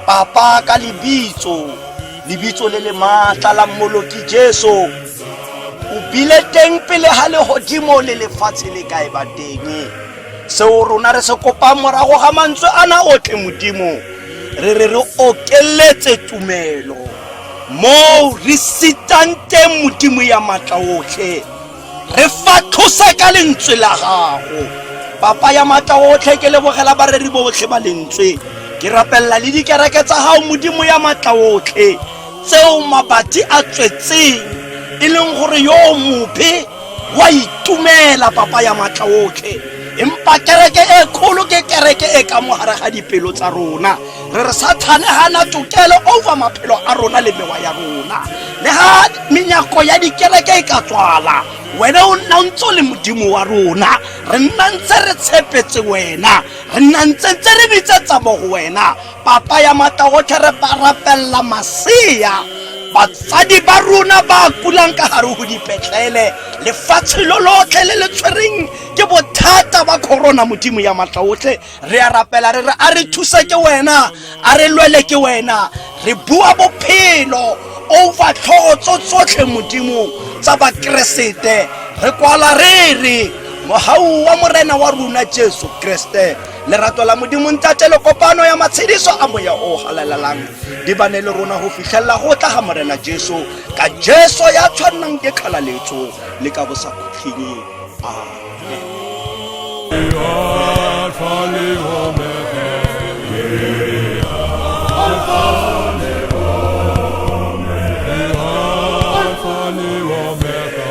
Papa ka lebitso, lebitso le le maatla la Mmoloki Jesu, o bile teng pele ga legodimo le lefatshe le ka e ba teng. Seo rona re se kopang morago ga mantswe ana otlhe, Modimo, re re re okeletse tumelo moo re sitang teng. Modimo ya matla otlhe, re fatlhose ka lentswe la gago. Papa ya matla otlhe, ke lebogela bareri botlhe ba lentswe, ke rapelela le dikereke tsa gago, Modimo ya matla otlhe, tseo mabati a tswetseng e leng gore yo mobe wa itumela. Papa ya matla otlhe, empa kereke e kgolo ke kereke e ka mogare ga dipelo tsa rona. Re re Sathane ga na tokelo over maphelo a rona le mewa ya rona. Le ga menyako ya dikereke e ka tswala, wena o nna ntse o le Modimo wa rona. Re nna ntse re tshepetse wena, re nna ntse ntse re bitsetsa mo go wena, Papa ya matla otlhe. Re ba rapelela masea, batsadi ba rona ba kulang ka gare go dipetlele, lefatshe lo lotlhe le le tshwereng ke bothata ba corona. Modimo ya matla otlhe, re a rapela re re a re thuse ke wena, a re lwele ke wena. Re bua bophelo over tlhogo tso tsotlhe, Modimo, tsa bakeresete. Re kwala re re mogau wa Morena wa rona Jesu Kreste, lerato la Modimo Ntate le kopano ya matshediso a Moya o halalelang di bane le rona go fitlhelela go tla ga Morena Jesu. Ka Jesu ya tshwannang ke kgalaletso le ka bosakhutlheng. Amen. Alpha le Omega, Alpha le Omega, Alpha le Omega.